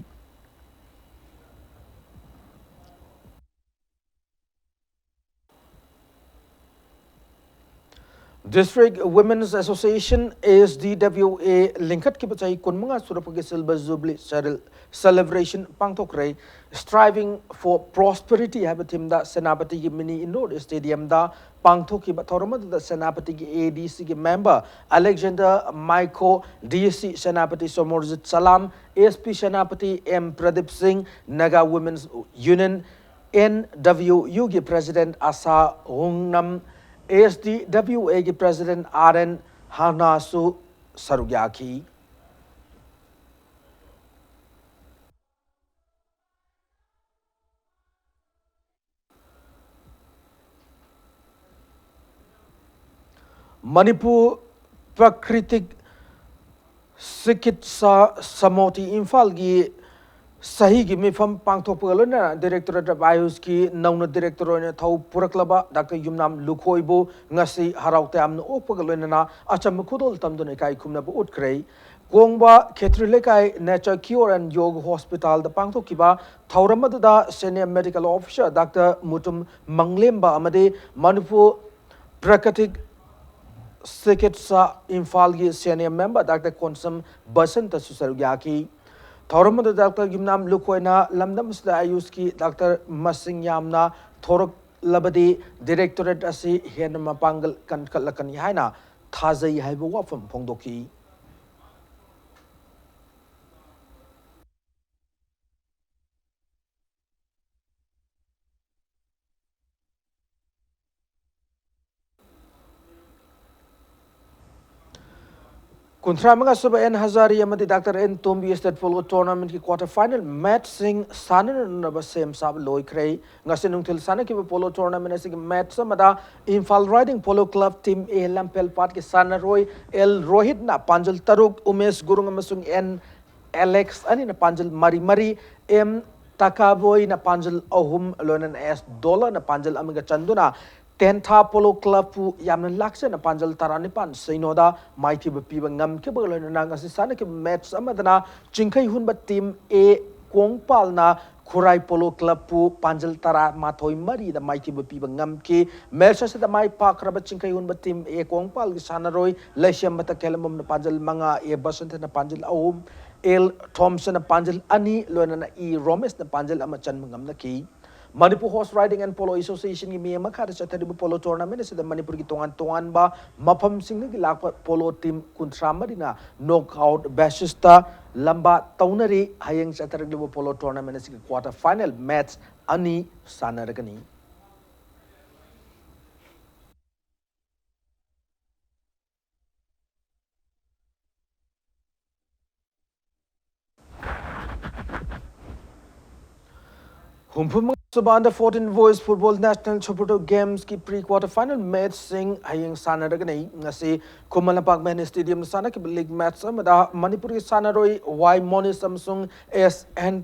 District Women's Association, S D W A, ꯂꯤꯡꯈꯠꯈꯤꯕ ꯆꯍꯤ ꯀꯨꯟꯃꯉꯥ ꯁꯨꯔꯛꯄꯒꯤ Silver Jubilee Cere-, Celebration ꯄꯥꯡꯊꯣꯛꯈ꯭ꯔꯦ꯫ Striving for Prosperity ꯍꯥꯏꯕ theme ꯗ ꯁꯦꯅꯥꯄꯇꯤꯒꯤ Mini Indoor Stadium ꯗ ꯄꯥꯡꯊꯣꯛꯈꯤꯕ ꯊꯧꯔꯝ ꯑꯗꯨꯗ ꯁꯦꯅꯥꯄꯇꯤꯒꯤ A D C ꯒꯤ member Alexander Maikho, D C Senapati Somorjit ꯁꯂꯥꯝ, S P Senapati M Pradeep ꯁꯤꯡ, Naga Women's Union, N W U ꯒꯤ President ꯑꯁꯥ ꯍꯨꯡꯅꯝ, S D W A ꯒꯤ President R N ꯍꯥꯅꯥꯁꯨ ꯁꯔꯨꯛ ꯌꯥꯈꯤ꯫ ꯃꯅꯤꯄꯨꯔ ꯄ꯭ꯔꯀ꯭ꯔꯤꯇꯤꯛ ꯆꯤꯀꯤꯠꯁꯥ ꯁꯃꯣꯇꯤ ꯏꯝꯐꯥꯜꯒꯤ ꯆꯍꯤꯒꯤ ꯃꯤꯐꯝ ꯄꯥꯡꯊꯣꯛꯄꯒ ꯂꯣꯏꯅꯅ Directorate of Ayush ꯀꯤ ꯅꯧꯅ director ꯑꯣꯏꯅ ꯊꯧ ꯄꯨꯔꯛꯂꯕ ꯗꯥꯛꯇꯔ ꯌꯨꯝꯅꯥꯝ ꯂꯨꯈꯣꯏꯕꯨ ꯉꯁꯤ ꯍꯔꯥꯎ ꯇꯌꯥꯝꯅ ꯑꯣꯛꯄꯒ ꯂꯣꯏꯅꯅ ꯑꯆꯝꯕ ꯈꯨꯗꯣꯜ ꯇꯝꯗꯨꯅ ꯏꯀꯥꯏ ꯈꯨꯝꯅꯕ ꯎꯠꯈ꯭ꯔꯦ꯫ ꯀꯣꯡꯕ ꯈꯦꯇ꯭ꯔꯤ ꯂꯩꯀꯥꯏ Nature Cure and Yoga Hospital ꯗ ꯄꯥꯡꯊꯣꯛꯈꯤꯕ ꯊꯧꯔꯝ ꯑꯗꯨꯗ Senior Medical Officer doctor Mutum ꯃꯪꯂꯦꯝꯕ ꯑꯃꯗꯤ ꯃꯅꯤꯄꯨꯔ ꯄ꯭ꯔꯀ꯭ꯔꯤꯇꯤꯛ ꯆꯤꯀꯤꯠꯁꯥ ꯏꯝꯐꯥꯜꯒꯤ Senior Member ꯗꯥꯛꯇꯔ ꯀꯣꯟꯁꯝ ꯕꯁꯟꯇꯁꯨ ꯁꯔꯨꯛ ꯌꯥꯈꯤ꯫ ꯊꯧꯔꯝ ꯑꯗꯨꯗ ꯗꯥꯛꯇꯔ ꯌꯨꯝꯅꯥꯝ ꯂꯨꯈꯣꯏꯅ ꯂꯝꯗꯝ ꯑꯁꯤꯗ ꯑꯥꯌꯨꯁꯀꯤ ꯗꯥꯛꯇꯔ ꯃꯁꯤꯡ ꯌꯥꯝꯅ ꯊꯣꯔꯛꯂꯕꯗꯤ Directorate ꯑꯁꯤ ꯍꯦꯟꯅ ꯃꯄꯥꯡꯒꯜ ꯀꯟꯈꯠꯂꯛꯀꯅꯤ ꯍꯥꯏꯅ ꯊꯥꯖꯩ ꯍꯥꯏꯕ ꯋꯥꯐꯝ ꯐꯣꯡꯗꯣꯛꯈꯤ꯫ ꯀꯨꯟꯊ꯭ꯔꯥ ꯃꯉꯥ ꯁꯨꯕ ꯑꯦꯟ ꯍꯖꯥꯔꯤ ꯑꯃꯗꯤ doctor N Tombi State Polo Tournament ꯀꯤ quarter final match ꯁꯤꯡ ꯁꯥꯟꯅꯅꯅꯕ ꯁꯦꯝ ꯁꯥꯕ ꯂꯣꯏꯈ꯭ꯔꯦ꯫ ꯉꯁꯤ ꯅꯨꯡꯊꯤꯜ ꯁꯥꯟꯅꯈꯤꯕ polo tournament ꯑꯁꯤꯒꯤ match ꯑꯃꯗ Imphal Riding Polo Club Team A ꯂꯝꯐꯦꯜ ꯄꯥꯠꯀꯤ ꯁꯥꯟꯅꯔꯣꯏ ꯑꯦꯜ ꯔꯣꯍꯤꯠꯅ ꯄꯥꯟꯖꯜ ꯇꯔꯨꯛ, ꯎꯃꯦꯁ ꯒꯨꯔꯨꯡ ꯑꯃꯁꯨꯡ ꯑꯦꯟ ꯑꯦꯂꯦꯛꯁ ꯑꯅꯤꯅ ꯄꯥꯟꯖꯜ ꯃꯔꯤ ꯃꯔꯤ, ꯑꯦꯝ ꯇꯥꯀꯥꯕꯣꯏꯅ ꯄꯥꯟꯖꯜ ꯑꯍꯨꯝ, ꯂꯣꯏꯅꯅ ꯑꯦꯁ ꯗꯣꯂꯔꯅ ꯄꯥꯟꯖꯜ ꯑꯃꯒ ꯆꯟꯗꯨꯅ ꯇꯦꯟꯊꯥ Polo Club ꯄꯨ ꯌꯥꯝꯅ ꯂꯥꯛꯆꯅ ꯄꯥꯟꯖꯜ ꯇꯔꯥꯅꯤꯄꯥꯟ ꯁꯩꯅꯣꯗ ꯃꯥꯏꯊꯤꯕ ꯄꯤꯕ ꯉꯝꯈꯤꯕꯒ ꯂꯣꯏꯅꯅ ꯉꯁꯤ ꯁꯥꯟꯅꯈꯤꯕ match ꯑꯃꯗꯅ ꯆꯤꯡꯈꯩ ꯍꯨꯟꯕ Team A ꯀꯣꯡꯄꯥꯜꯅ ꯈꯨꯔꯥꯏ ꯄꯣꯂꯣ ꯀ꯭ꯂꯕꯄꯨ ꯄꯥꯟꯖꯜ ꯇꯔꯥꯃꯥꯊꯣꯏ ꯃꯔꯤꯗ ꯃꯥꯏꯊꯤꯕ ꯄꯤꯕ ꯉꯝꯈꯤ꯫ ꯃꯦꯆ ꯑꯁꯤꯗ ꯃꯥꯏ ꯄꯥꯛꯈ꯭ꯔꯕ ꯆꯤꯡꯈꯩ ꯍꯨꯟꯕ ꯇꯤꯝ ꯑꯦ ꯀꯣꯡꯄꯥꯜꯒꯤ ꯁꯥꯟꯅꯔꯣꯏ ꯂꯩꯁꯦꯝꯕ ꯇꯈꯦꯜꯂꯝꯕꯝꯅ ꯄꯥꯟꯖꯜ ꯃꯉꯥ, ꯑꯦ ꯕꯁꯟꯇꯅ ꯄꯥꯟꯖꯜ ꯑꯍꯨꯝ, ꯑꯦꯜ ꯊꯣꯝꯁꯟꯅ ꯄꯥꯟꯖꯜ ꯑꯅꯤ, ꯂꯣꯏꯅꯅ ꯏ ꯔꯣꯃꯦꯁꯅ ꯄꯥꯟꯖꯜ ꯑꯃ ꯆꯟꯕ ꯉꯝꯂꯛꯈꯤ꯫ Manipur horse riding and polo ꯑꯦꯁꯣꯁꯤꯌꯦꯁꯟꯒꯤ ꯃꯤꯠꯌꯦꯡ ꯃꯈꯥꯗ ꯆꯠꯊꯔꯤꯕ ꯄꯣꯂꯣ ꯇꯣꯔꯅꯥꯃꯦꯟ ꯑꯁꯤꯗ ꯃꯅꯤꯄꯨꯔꯒꯤ ꯇꯣꯉꯥꯟ ꯇꯣꯉꯥꯟꯕ ꯃꯐꯝꯁꯤꯡꯗꯒꯤ ꯂꯥꯛꯄ ꯄꯣꯂꯣ ꯇꯤꯝ ꯀꯨꯟꯊ꯭ꯔꯥ ꯃꯔꯤꯅ ꯅꯣꯛ ꯑꯥꯎꯠ ꯕꯦꯁꯤꯁꯇ ꯂꯝꯕꯥ ꯇꯧꯅꯔꯤ꯫ ꯍꯌꯦꯡ ꯆꯠꯊꯔꯛꯂꯤꯕ ꯄꯣꯂꯣ ꯇꯣꯔꯅꯥꯃꯦꯟ ꯑꯁꯤꯒꯤ ꯀ꯭ꯋꯥꯇꯔ ꯐꯥꯏꯅꯦꯜ ꯃꯦꯠꯆ ꯑꯅꯤ ꯁꯥꯟꯅꯔꯒꯅꯤ꯫ ꯍꯨꯝꯐꯨ ꯃꯉꯥ ꯁꯨꯕ Under fourteen Boys Football National Supertouge Games ꯀꯤ pre quarter final ꯃꯦꯠꯆꯁꯤꯡ ꯍꯌꯦꯡ ꯁꯥꯟꯅꯔꯒꯅꯤ꯫ ꯉꯁꯤ ꯈꯨꯃꯟ ꯂꯝꯄꯥꯛ ꯃꯦꯟ ꯁ꯭ꯇꯦꯗꯤꯌꯝꯗ ꯁꯥꯟꯅꯈꯤꯕ ꯂꯤꯒ ꯃꯦꯠꯆ ꯑꯃꯗ ꯃꯅꯤꯄꯨꯔꯒꯤ ꯁꯥꯟꯅꯔꯣꯏ ꯋꯥꯏ ꯃꯣꯅꯤꯁ ꯑꯃꯁꯨꯡ ꯑꯦꯁ ꯑꯦꯟ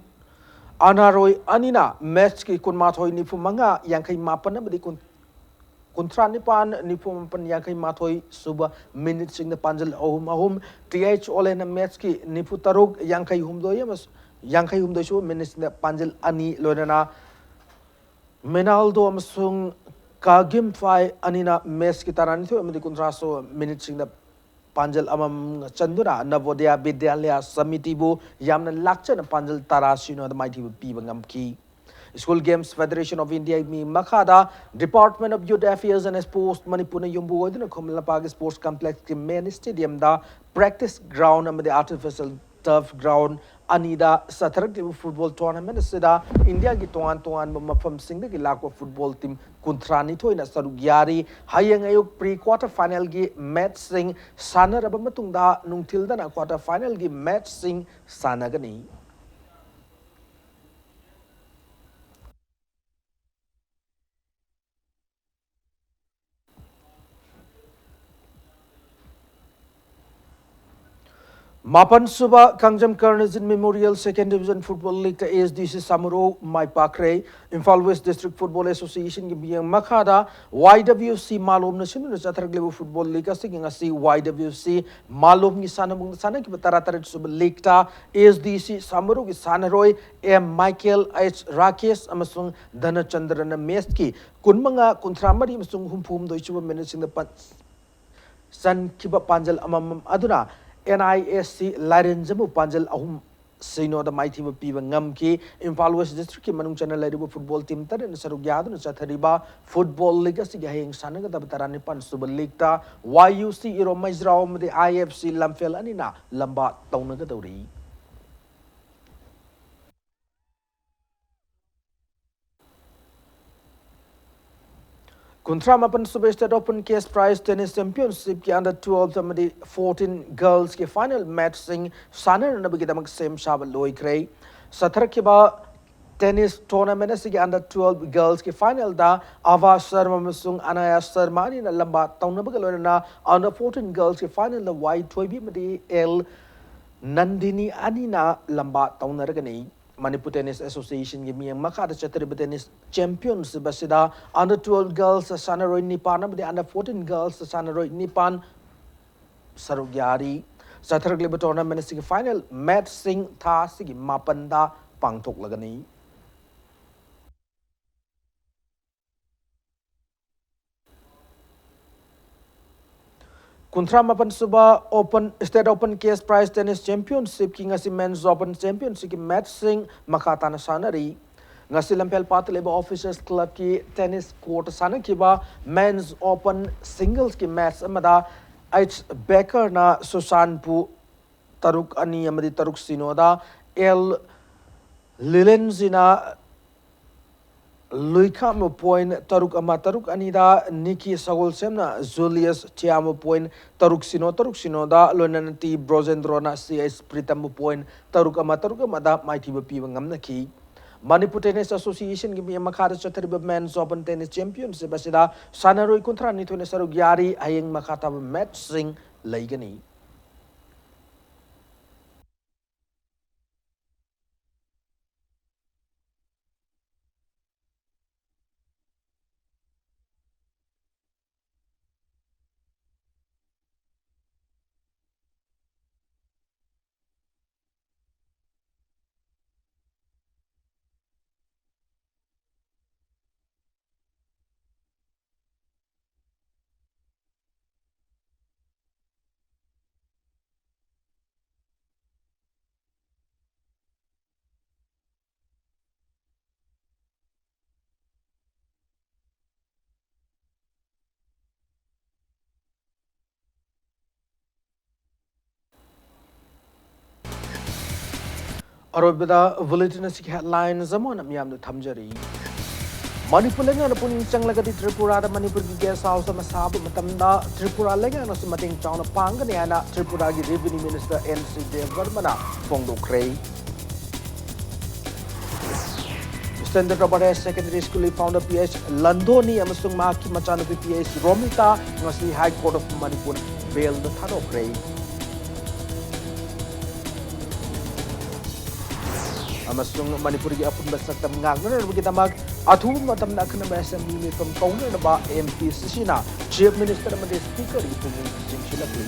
ꯑꯅꯥꯔꯣꯏ ꯑꯅꯤꯅ ꯃꯦꯠꯆꯀꯤ ꯀꯨꯟꯃꯥꯊꯣꯏ, ꯅꯤꯐꯨ ꯃꯉꯥ, ꯌꯥꯡꯈꯩ ꯃꯥꯄꯟ ꯑꯃꯗꯤ ꯀꯨꯟ, ꯀꯨꯟꯊ꯭ꯔꯥ ꯅꯤꯄꯥꯟ, ꯅꯤꯐꯨ ꯃꯥꯄꯟ, ꯌꯥꯡꯈꯩ ꯃꯥꯊꯣꯏ ꯁꯨꯕ ꯃꯤꯅꯤꯠꯁꯤꯡꯗ ꯄꯥꯟꯖꯜ ꯑꯍꯨꯝ ꯑꯍꯨꯝ, ꯇꯤ ꯑꯩꯆ ꯑꯣꯂꯦꯟꯅ ꯃꯦꯠꯆꯀꯤ ꯅꯤꯐꯨ ꯇꯔꯨꯛ, ꯌꯥꯡꯈꯩ ꯍꯨꯝꯗꯣꯏ ꯑꯃꯁꯨꯡ ꯌꯥꯡꯈꯩ ꯍꯨꯝꯗꯣꯏ ꯁꯨꯕ ꯃꯤꯅꯤꯠꯁꯤꯡꯗ ꯄꯥꯟꯖꯜ ꯑꯅꯤ, ꯂꯣꯏꯅꯅ ꯃꯦꯅꯥꯜꯗꯣ ꯑꯃꯁꯨꯡ ꯀꯥꯒꯤꯝꯐꯥꯏ ꯑꯅꯤꯅ ꯃꯦꯠꯆꯀꯤ ꯇꯔꯥꯅꯤꯊꯣꯏ ꯑꯃꯗꯤ ꯀꯨꯟꯊ꯭ꯔꯥ ꯁꯨꯕ ꯃꯤꯅꯤꯠꯁꯤꯡꯗ ꯄꯥꯟꯖꯜ ꯑꯃꯃꯝ ꯆꯟꯗꯨꯅ ꯅꯕꯣꯗꯌꯥ ꯕꯤꯗ꯭ꯌꯥꯂꯌꯥ ꯁꯃꯤꯇꯤꯕꯨ ꯌꯥꯝꯅ ꯂꯥꯛꯆꯅ ꯄꯥꯟꯖꯜ ꯇꯔꯥ ꯁꯤꯅꯣꯗ ꯃꯥꯏꯊꯤꯕ ꯄꯤꯕ ꯉꯝꯈꯤ꯫ School Games Federation of India ꯒꯤ ꯃꯈꯥꯗ Department of Youth Affairs and Sports ꯃꯅꯤꯄꯨꯔꯅ ꯌꯨꯝꯕꯨ ꯑꯣꯏꯗꯨꯅ ꯈꯨꯃꯟ ꯂꯝꯄꯥꯛ ꯁ꯭ꯄꯣꯔꯠꯁ ꯀꯝꯄ꯭ꯂꯦꯛꯁꯀꯤ ꯃꯦꯟ ꯁ꯭ꯇꯦꯗꯤꯌꯝꯗ ꯄ꯭ꯔꯦꯛꯇꯤꯁ ꯒ꯭ꯔꯥꯎꯟ ꯑꯃꯗꯤ ꯑꯥꯔꯇꯤꯐꯤꯁꯤꯌꯦꯜ ꯇꯔꯐ ꯒ꯭ꯔꯥꯎꯟ ꯑꯅꯤꯗ ꯆꯠꯊꯔꯛꯂꯤꯕ ꯐꯨꯠꯕꯣꯜ ꯇꯣꯔꯅꯥꯃꯦꯟ ꯑꯁꯤꯗ ꯏꯟꯗꯤꯌꯥꯒꯤ ꯇꯣꯉꯥꯟ ꯇꯣꯉꯥꯟꯕ ꯃꯐꯝꯁꯤꯡꯗꯒꯤ ꯂꯥꯛꯄ ꯐꯨꯠꯕꯣꯜ ꯇꯤꯝ ꯀꯨꯟꯊ꯭ꯔꯥ ꯅꯤꯊꯣꯏꯅ ꯁꯔꯨꯛ ꯌꯥꯔꯤ꯫ ꯍꯌꯦꯡ ꯑꯌꯨꯛ ꯄ꯭ꯔꯤ ꯀ꯭ꯋꯥꯇꯔ ꯐꯥꯏꯅꯦꯜꯒꯤ ꯃꯦꯠꯆꯁꯤꯡ ꯁꯥꯟꯅꯔꯕ ꯃꯇꯨꯡꯗ ꯅꯨꯡꯊꯤꯜꯗꯅ ꯀ꯭ꯋꯥꯇꯔ ꯐꯥꯏꯅꯦꯜꯒꯤ ꯃꯦꯠꯆꯁꯤꯡ ꯁꯥꯟꯅꯒꯅꯤ꯫ ꯃꯥꯄꯟ ꯁꯨꯕ ꯀꯥꯡꯖꯝ ꯀꯔꯅꯖꯤꯠ Memorial Second Division Football Leagueꯇ A S D C ꯁꯥꯃꯔꯣ my ꯄꯥꯛꯈ꯭ꯔꯦ꯫ Imphal West District Football Associationꯒꯤ ꯃꯤꯠꯌꯦꯡ ꯃꯈꯥꯗ Y W C ꯃꯥꯂꯣꯝꯅ ꯁꯤꯟꯗꯨꯅ ꯆꯠꯊꯔꯛꯂꯤꯕ football league ꯑꯁꯤꯒꯤ ꯉꯁꯤ Y W C ꯃꯥꯂꯣꯝꯒꯤ ꯁꯥꯟꯅꯕꯨꯡꯗ ꯁꯥꯟꯅꯈꯤꯕ ꯇꯔꯥꯇꯔꯦꯠ ꯁꯨꯕ leagueꯇ A S D C ꯁꯥꯃꯔꯣꯒꯤ ꯁꯥꯟꯅꯔꯣꯏ M Michael, H Rakesh ꯑꯃꯁꯨꯡ ꯙꯅꯆꯟꯗ꯭ꯔꯅ matchꯀꯤ ꯀꯨꯟꯃꯉꯥ, ꯀꯨꯟꯊ꯭ꯔꯥ ꯃꯔꯤ ꯑꯃꯁꯨꯡ ꯍꯨꯝꯐꯨ ꯍꯨꯝꯗꯣꯏ ꯁꯨꯕ minuteꯁꯤꯡꯗ ꯄꯟ-, ꯆꯟꯈꯤꯕ ꯄꯥꯟꯖꯜ ꯑꯃꯃꯝ ꯑꯗꯨꯅ N I S C ꯂꯥꯏꯔꯦꯟꯖꯕꯨ ꯄꯥꯟꯖꯜ ꯑꯍꯨꯝ, ꯁꯤꯅꯣꯗ ꯃꯥꯏꯊꯤꯕ ꯄꯤꯕ ꯉꯝꯈꯤ꯫ Imphal West Districtꯀꯤ ꯃꯅꯨꯡ ꯆꯟꯅ ꯂꯩꯔꯤꯕ football team ꯇꯔꯦꯠꯅ ꯁꯔꯨꯛ ꯌꯥꯗꯨꯅ ꯆꯠꯊꯔꯤꯕ football league ꯑꯁꯤꯒꯤ ꯍꯌꯦꯡ ꯁꯥꯟꯅꯒꯗꯕ ꯇꯔꯥꯅꯤꯄꯥꯟ ꯁꯨꯕ leagueꯇ Y U C ꯏꯔꯣꯝ ꯃꯩꯖ꯭ꯔꯥꯎ ꯑꯃꯗꯤ I F C ꯂꯝꯐꯦꯜ ꯑꯅꯤꯅ ꯂꯝꯕꯥ ꯇꯧꯅꯒꯗꯧꯔꯤ꯫ ꯀꯨꯟꯊ꯭ꯔꯥ ꯃꯥꯄꯟ ꯁꯨꯕ State Open Cash Prize Tennis Championshipꯀꯤ under twelve ꯑꯃꯗꯤ fourteen girlsꯀꯤ final matchꯁꯤꯡ ꯁꯥꯟꯅꯅꯕꯒꯤꯗꯃꯛ ꯁꯦꯝ ꯁꯥꯕ ꯂꯣꯏꯈ꯭ꯔꯦ꯫ ꯆꯠꯊꯔꯛꯈꯤꯕ tennis tournament ꯑꯁꯤꯒꯤ under twelve girlsꯀꯤ finalꯗ ꯑꯚꯥ ꯁꯔꯃ ꯑꯃꯁꯨꯡ ꯑꯅꯥꯌꯥ ꯁꯔꯃ ꯑꯅꯤꯅ ꯂꯝꯕꯥ ꯇꯧꯅꯕꯒ ꯂꯣꯏꯅꯅ under fourteen girlsꯀꯤ finalꯗ Y ꯊꯣꯏꯕꯤ ꯑꯃꯗꯤ L ꯅꯟꯗꯤꯅꯤ ꯑꯅꯤꯅ ꯂꯝꯕꯥ ꯇꯧꯅꯔꯒꯅꯤ꯫ ꯃꯅꯤꯄꯨꯔ Tennis Associationꯒꯤ ꯃꯤꯠꯌꯦꯡ ꯃꯈꯥꯗ ꯆꯠꯊꯔꯤꯕ tennis championship ꯑꯁꯤꯗ under twelve girls ꯁꯥꯟꯅꯔꯣꯏ ꯅꯤꯄꯥꯟ ꯑꯃꯗꯤ under fourteen girls ꯁꯥꯟꯅꯔꯣꯏ ꯅꯤꯄꯥꯟ ꯁꯔꯨꯛ ꯌꯥꯔꯤ꯫ ꯆꯠꯊꯔꯛꯂꯤꯕ tournament ꯑꯁꯤꯒꯤ final matchꯁꯤꯡ ꯊꯥ ꯑꯁꯤꯒꯤ ꯃꯥꯄꯟꯗ ꯄꯥꯡꯊꯣꯛꯂꯒꯅꯤ꯫ ꯀꯨꯟꯊ꯭ꯔꯥ ꯃꯥꯄꯟ ꯁꯨꯕ Open, State Open Cash Prize Tennis Championshipꯀꯤ ꯉꯁꯤ Men's Open Championshipꯀꯤ matchꯁꯤꯡ ꯃꯈꯥ ꯇꯥꯅ ꯁꯥꯟꯅꯔꯤ꯫ ꯉꯁꯤ ꯂꯝꯐꯦꯜ ꯄꯥꯠꯇ ꯂꯩꯕ Officers Clubꯀꯤ tennis court ꯁꯥꯟꯅꯈꯤꯕ Men's Open singlesꯀꯤ match ꯑꯃꯗ H Bakerꯅ ꯁꯨꯁꯥꯟꯄꯨ ꯇꯔꯨꯛ ꯑꯅꯤ ꯑꯃꯗꯤ ꯇꯔꯨꯛ ꯁꯤꯅꯣꯗ, L ꯂꯤꯂꯦꯟꯖꯤꯅ ꯂꯨꯏꯈꯥꯝꯕꯨ point ꯇꯔꯨꯛ ꯑꯃ, ꯇꯔꯨꯛ ꯑꯅꯤꯗ, ꯅꯤꯀꯤ ꯁꯒꯣꯜꯁꯦꯝꯅ ꯖꯨꯂꯤꯌꯁ ꯊꯤꯌꯥꯝꯕꯨ point ꯇꯔꯨꯛ ꯁꯤꯅꯣ, ꯇꯔꯨꯛ ꯁꯤꯅꯣꯗ, ꯂꯣꯏꯅꯅ ꯇꯤ ꯕ꯭ꯔꯣꯖꯦꯟꯗ꯭ꯔꯣꯅ ꯁꯤ ꯑꯩꯆ ꯄ꯭ꯔꯤꯇꯝꯕꯨ point ꯇꯔꯨꯛ ꯑꯃ, ꯇꯔꯨꯛ ꯑꯃꯗ ꯃꯥꯏꯊꯤꯕ ꯄꯤꯕ ꯉꯝꯅꯈꯤ꯫ ꯃꯅꯤꯄꯨꯔ Tennis Associationꯒꯤ ꯃꯤꯠꯌꯦꯡ ꯃꯈꯥꯗ ꯆꯠꯊꯔꯤꯕ Men's Open Tennis Championship ꯑꯁꯤꯗ ꯁꯥꯟꯅꯔꯣꯏ ꯀꯨꯟꯊ꯭ꯔꯥ ꯅꯤꯊꯣꯏꯅ ꯁꯔꯨꯛ ꯌꯥꯔꯤ꯫ ꯍꯌꯦꯡ ꯃꯈꯥ ꯇꯥꯕ matchꯁꯤꯡ ꯂꯩꯒꯅꯤ꯫ ꯑꯔꯣꯏꯕꯗ ꯕꯨꯂꯦꯇꯤꯟ ꯑꯁꯤꯒꯤ ꯍꯦꯗꯂꯥꯏꯟꯁ ꯑꯃ ꯑꯣꯏꯅ ꯃꯤꯌꯥꯝꯗ ꯊꯝꯖꯔꯤ꯫ ꯃꯅꯤꯄꯨꯔ ꯂꯩꯉꯥꯛꯅ ꯄꯨꯛꯅꯤꯡ ꯆꯪꯂꯒꯗꯤ ꯇ꯭ꯔꯤꯄꯨꯔꯥꯗ ꯃꯅꯤꯄꯨꯔꯒꯤ ꯒꯦꯁ ꯍꯥꯎꯁ ꯑꯃ ꯁꯥꯕ ꯃꯇꯝꯗ ꯇ꯭ꯔꯤꯄꯨꯔꯥ ꯂꯩꯉꯥꯛꯅꯁꯨ ꯃꯇꯦꯡ ꯆꯥꯎꯅ ꯄꯥꯡꯒꯅꯤ ꯍꯥꯏꯅ ꯇ꯭ꯔꯤꯄꯨꯔꯥꯒꯤ revenue minister N C Deb ꯕꯔꯃꯅ ꯐꯣꯡꯗꯣꯛꯈ꯭ꯔꯦ꯫ ꯏꯁꯇꯦꯟꯗꯔꯠ ꯔꯣꯕꯥꯔꯠ ꯍꯥꯌꯔ ꯁꯦꯀꯦꯟꯗꯔꯤ ꯁ꯭ꯀꯨꯜꯒꯤ ꯐꯥꯎꯟꯗꯔ ꯄꯤ ꯑꯩꯆ ꯂꯟꯗꯣꯅꯤ ꯑꯃꯁꯨꯡ ꯃꯍꯥꯛꯀꯤ ꯃꯆꯥꯅꯨꯄꯤ ꯄꯤ ꯑꯩꯆ ꯔꯣꯃꯤꯇꯥ ꯉꯁꯤ ꯍꯥꯏ ꯀꯣꯔꯠ ꯑꯣꯐ ꯃꯅꯤꯄꯨꯔ ꯕꯦꯜꯗ ꯊꯥꯗꯣꯛꯈ꯭ꯔꯦ꯫ ꯑꯃꯁꯨꯡ ꯃꯅꯤꯄꯨꯔꯒꯤ ꯑꯄꯨꯟꯕ ꯁꯛꯇꯝ ꯉꯥꯛꯅꯅꯕꯒꯤꯗꯃꯛ ꯑꯊꯨꯕ ꯃꯇꯝꯗ ꯑꯈꯟꯅꯕ ꯑꯦꯁꯦꯝꯕ꯭ꯂꯤ ꯃꯤꯐꯝ ꯀꯧꯅꯅꯕ ꯑꯦꯝ ꯄꯤ ꯁꯤ ꯁꯤꯅ ꯆꯤꯐ ꯃꯤꯅꯤꯁꯇꯔ ꯑꯃꯗꯤ ꯁ꯭ꯄꯤꯀꯔꯒꯤ ꯄꯨꯛꯅꯤꯡ ꯆꯤꯡꯁꯤꯜꯂꯛꯂꯤ꯫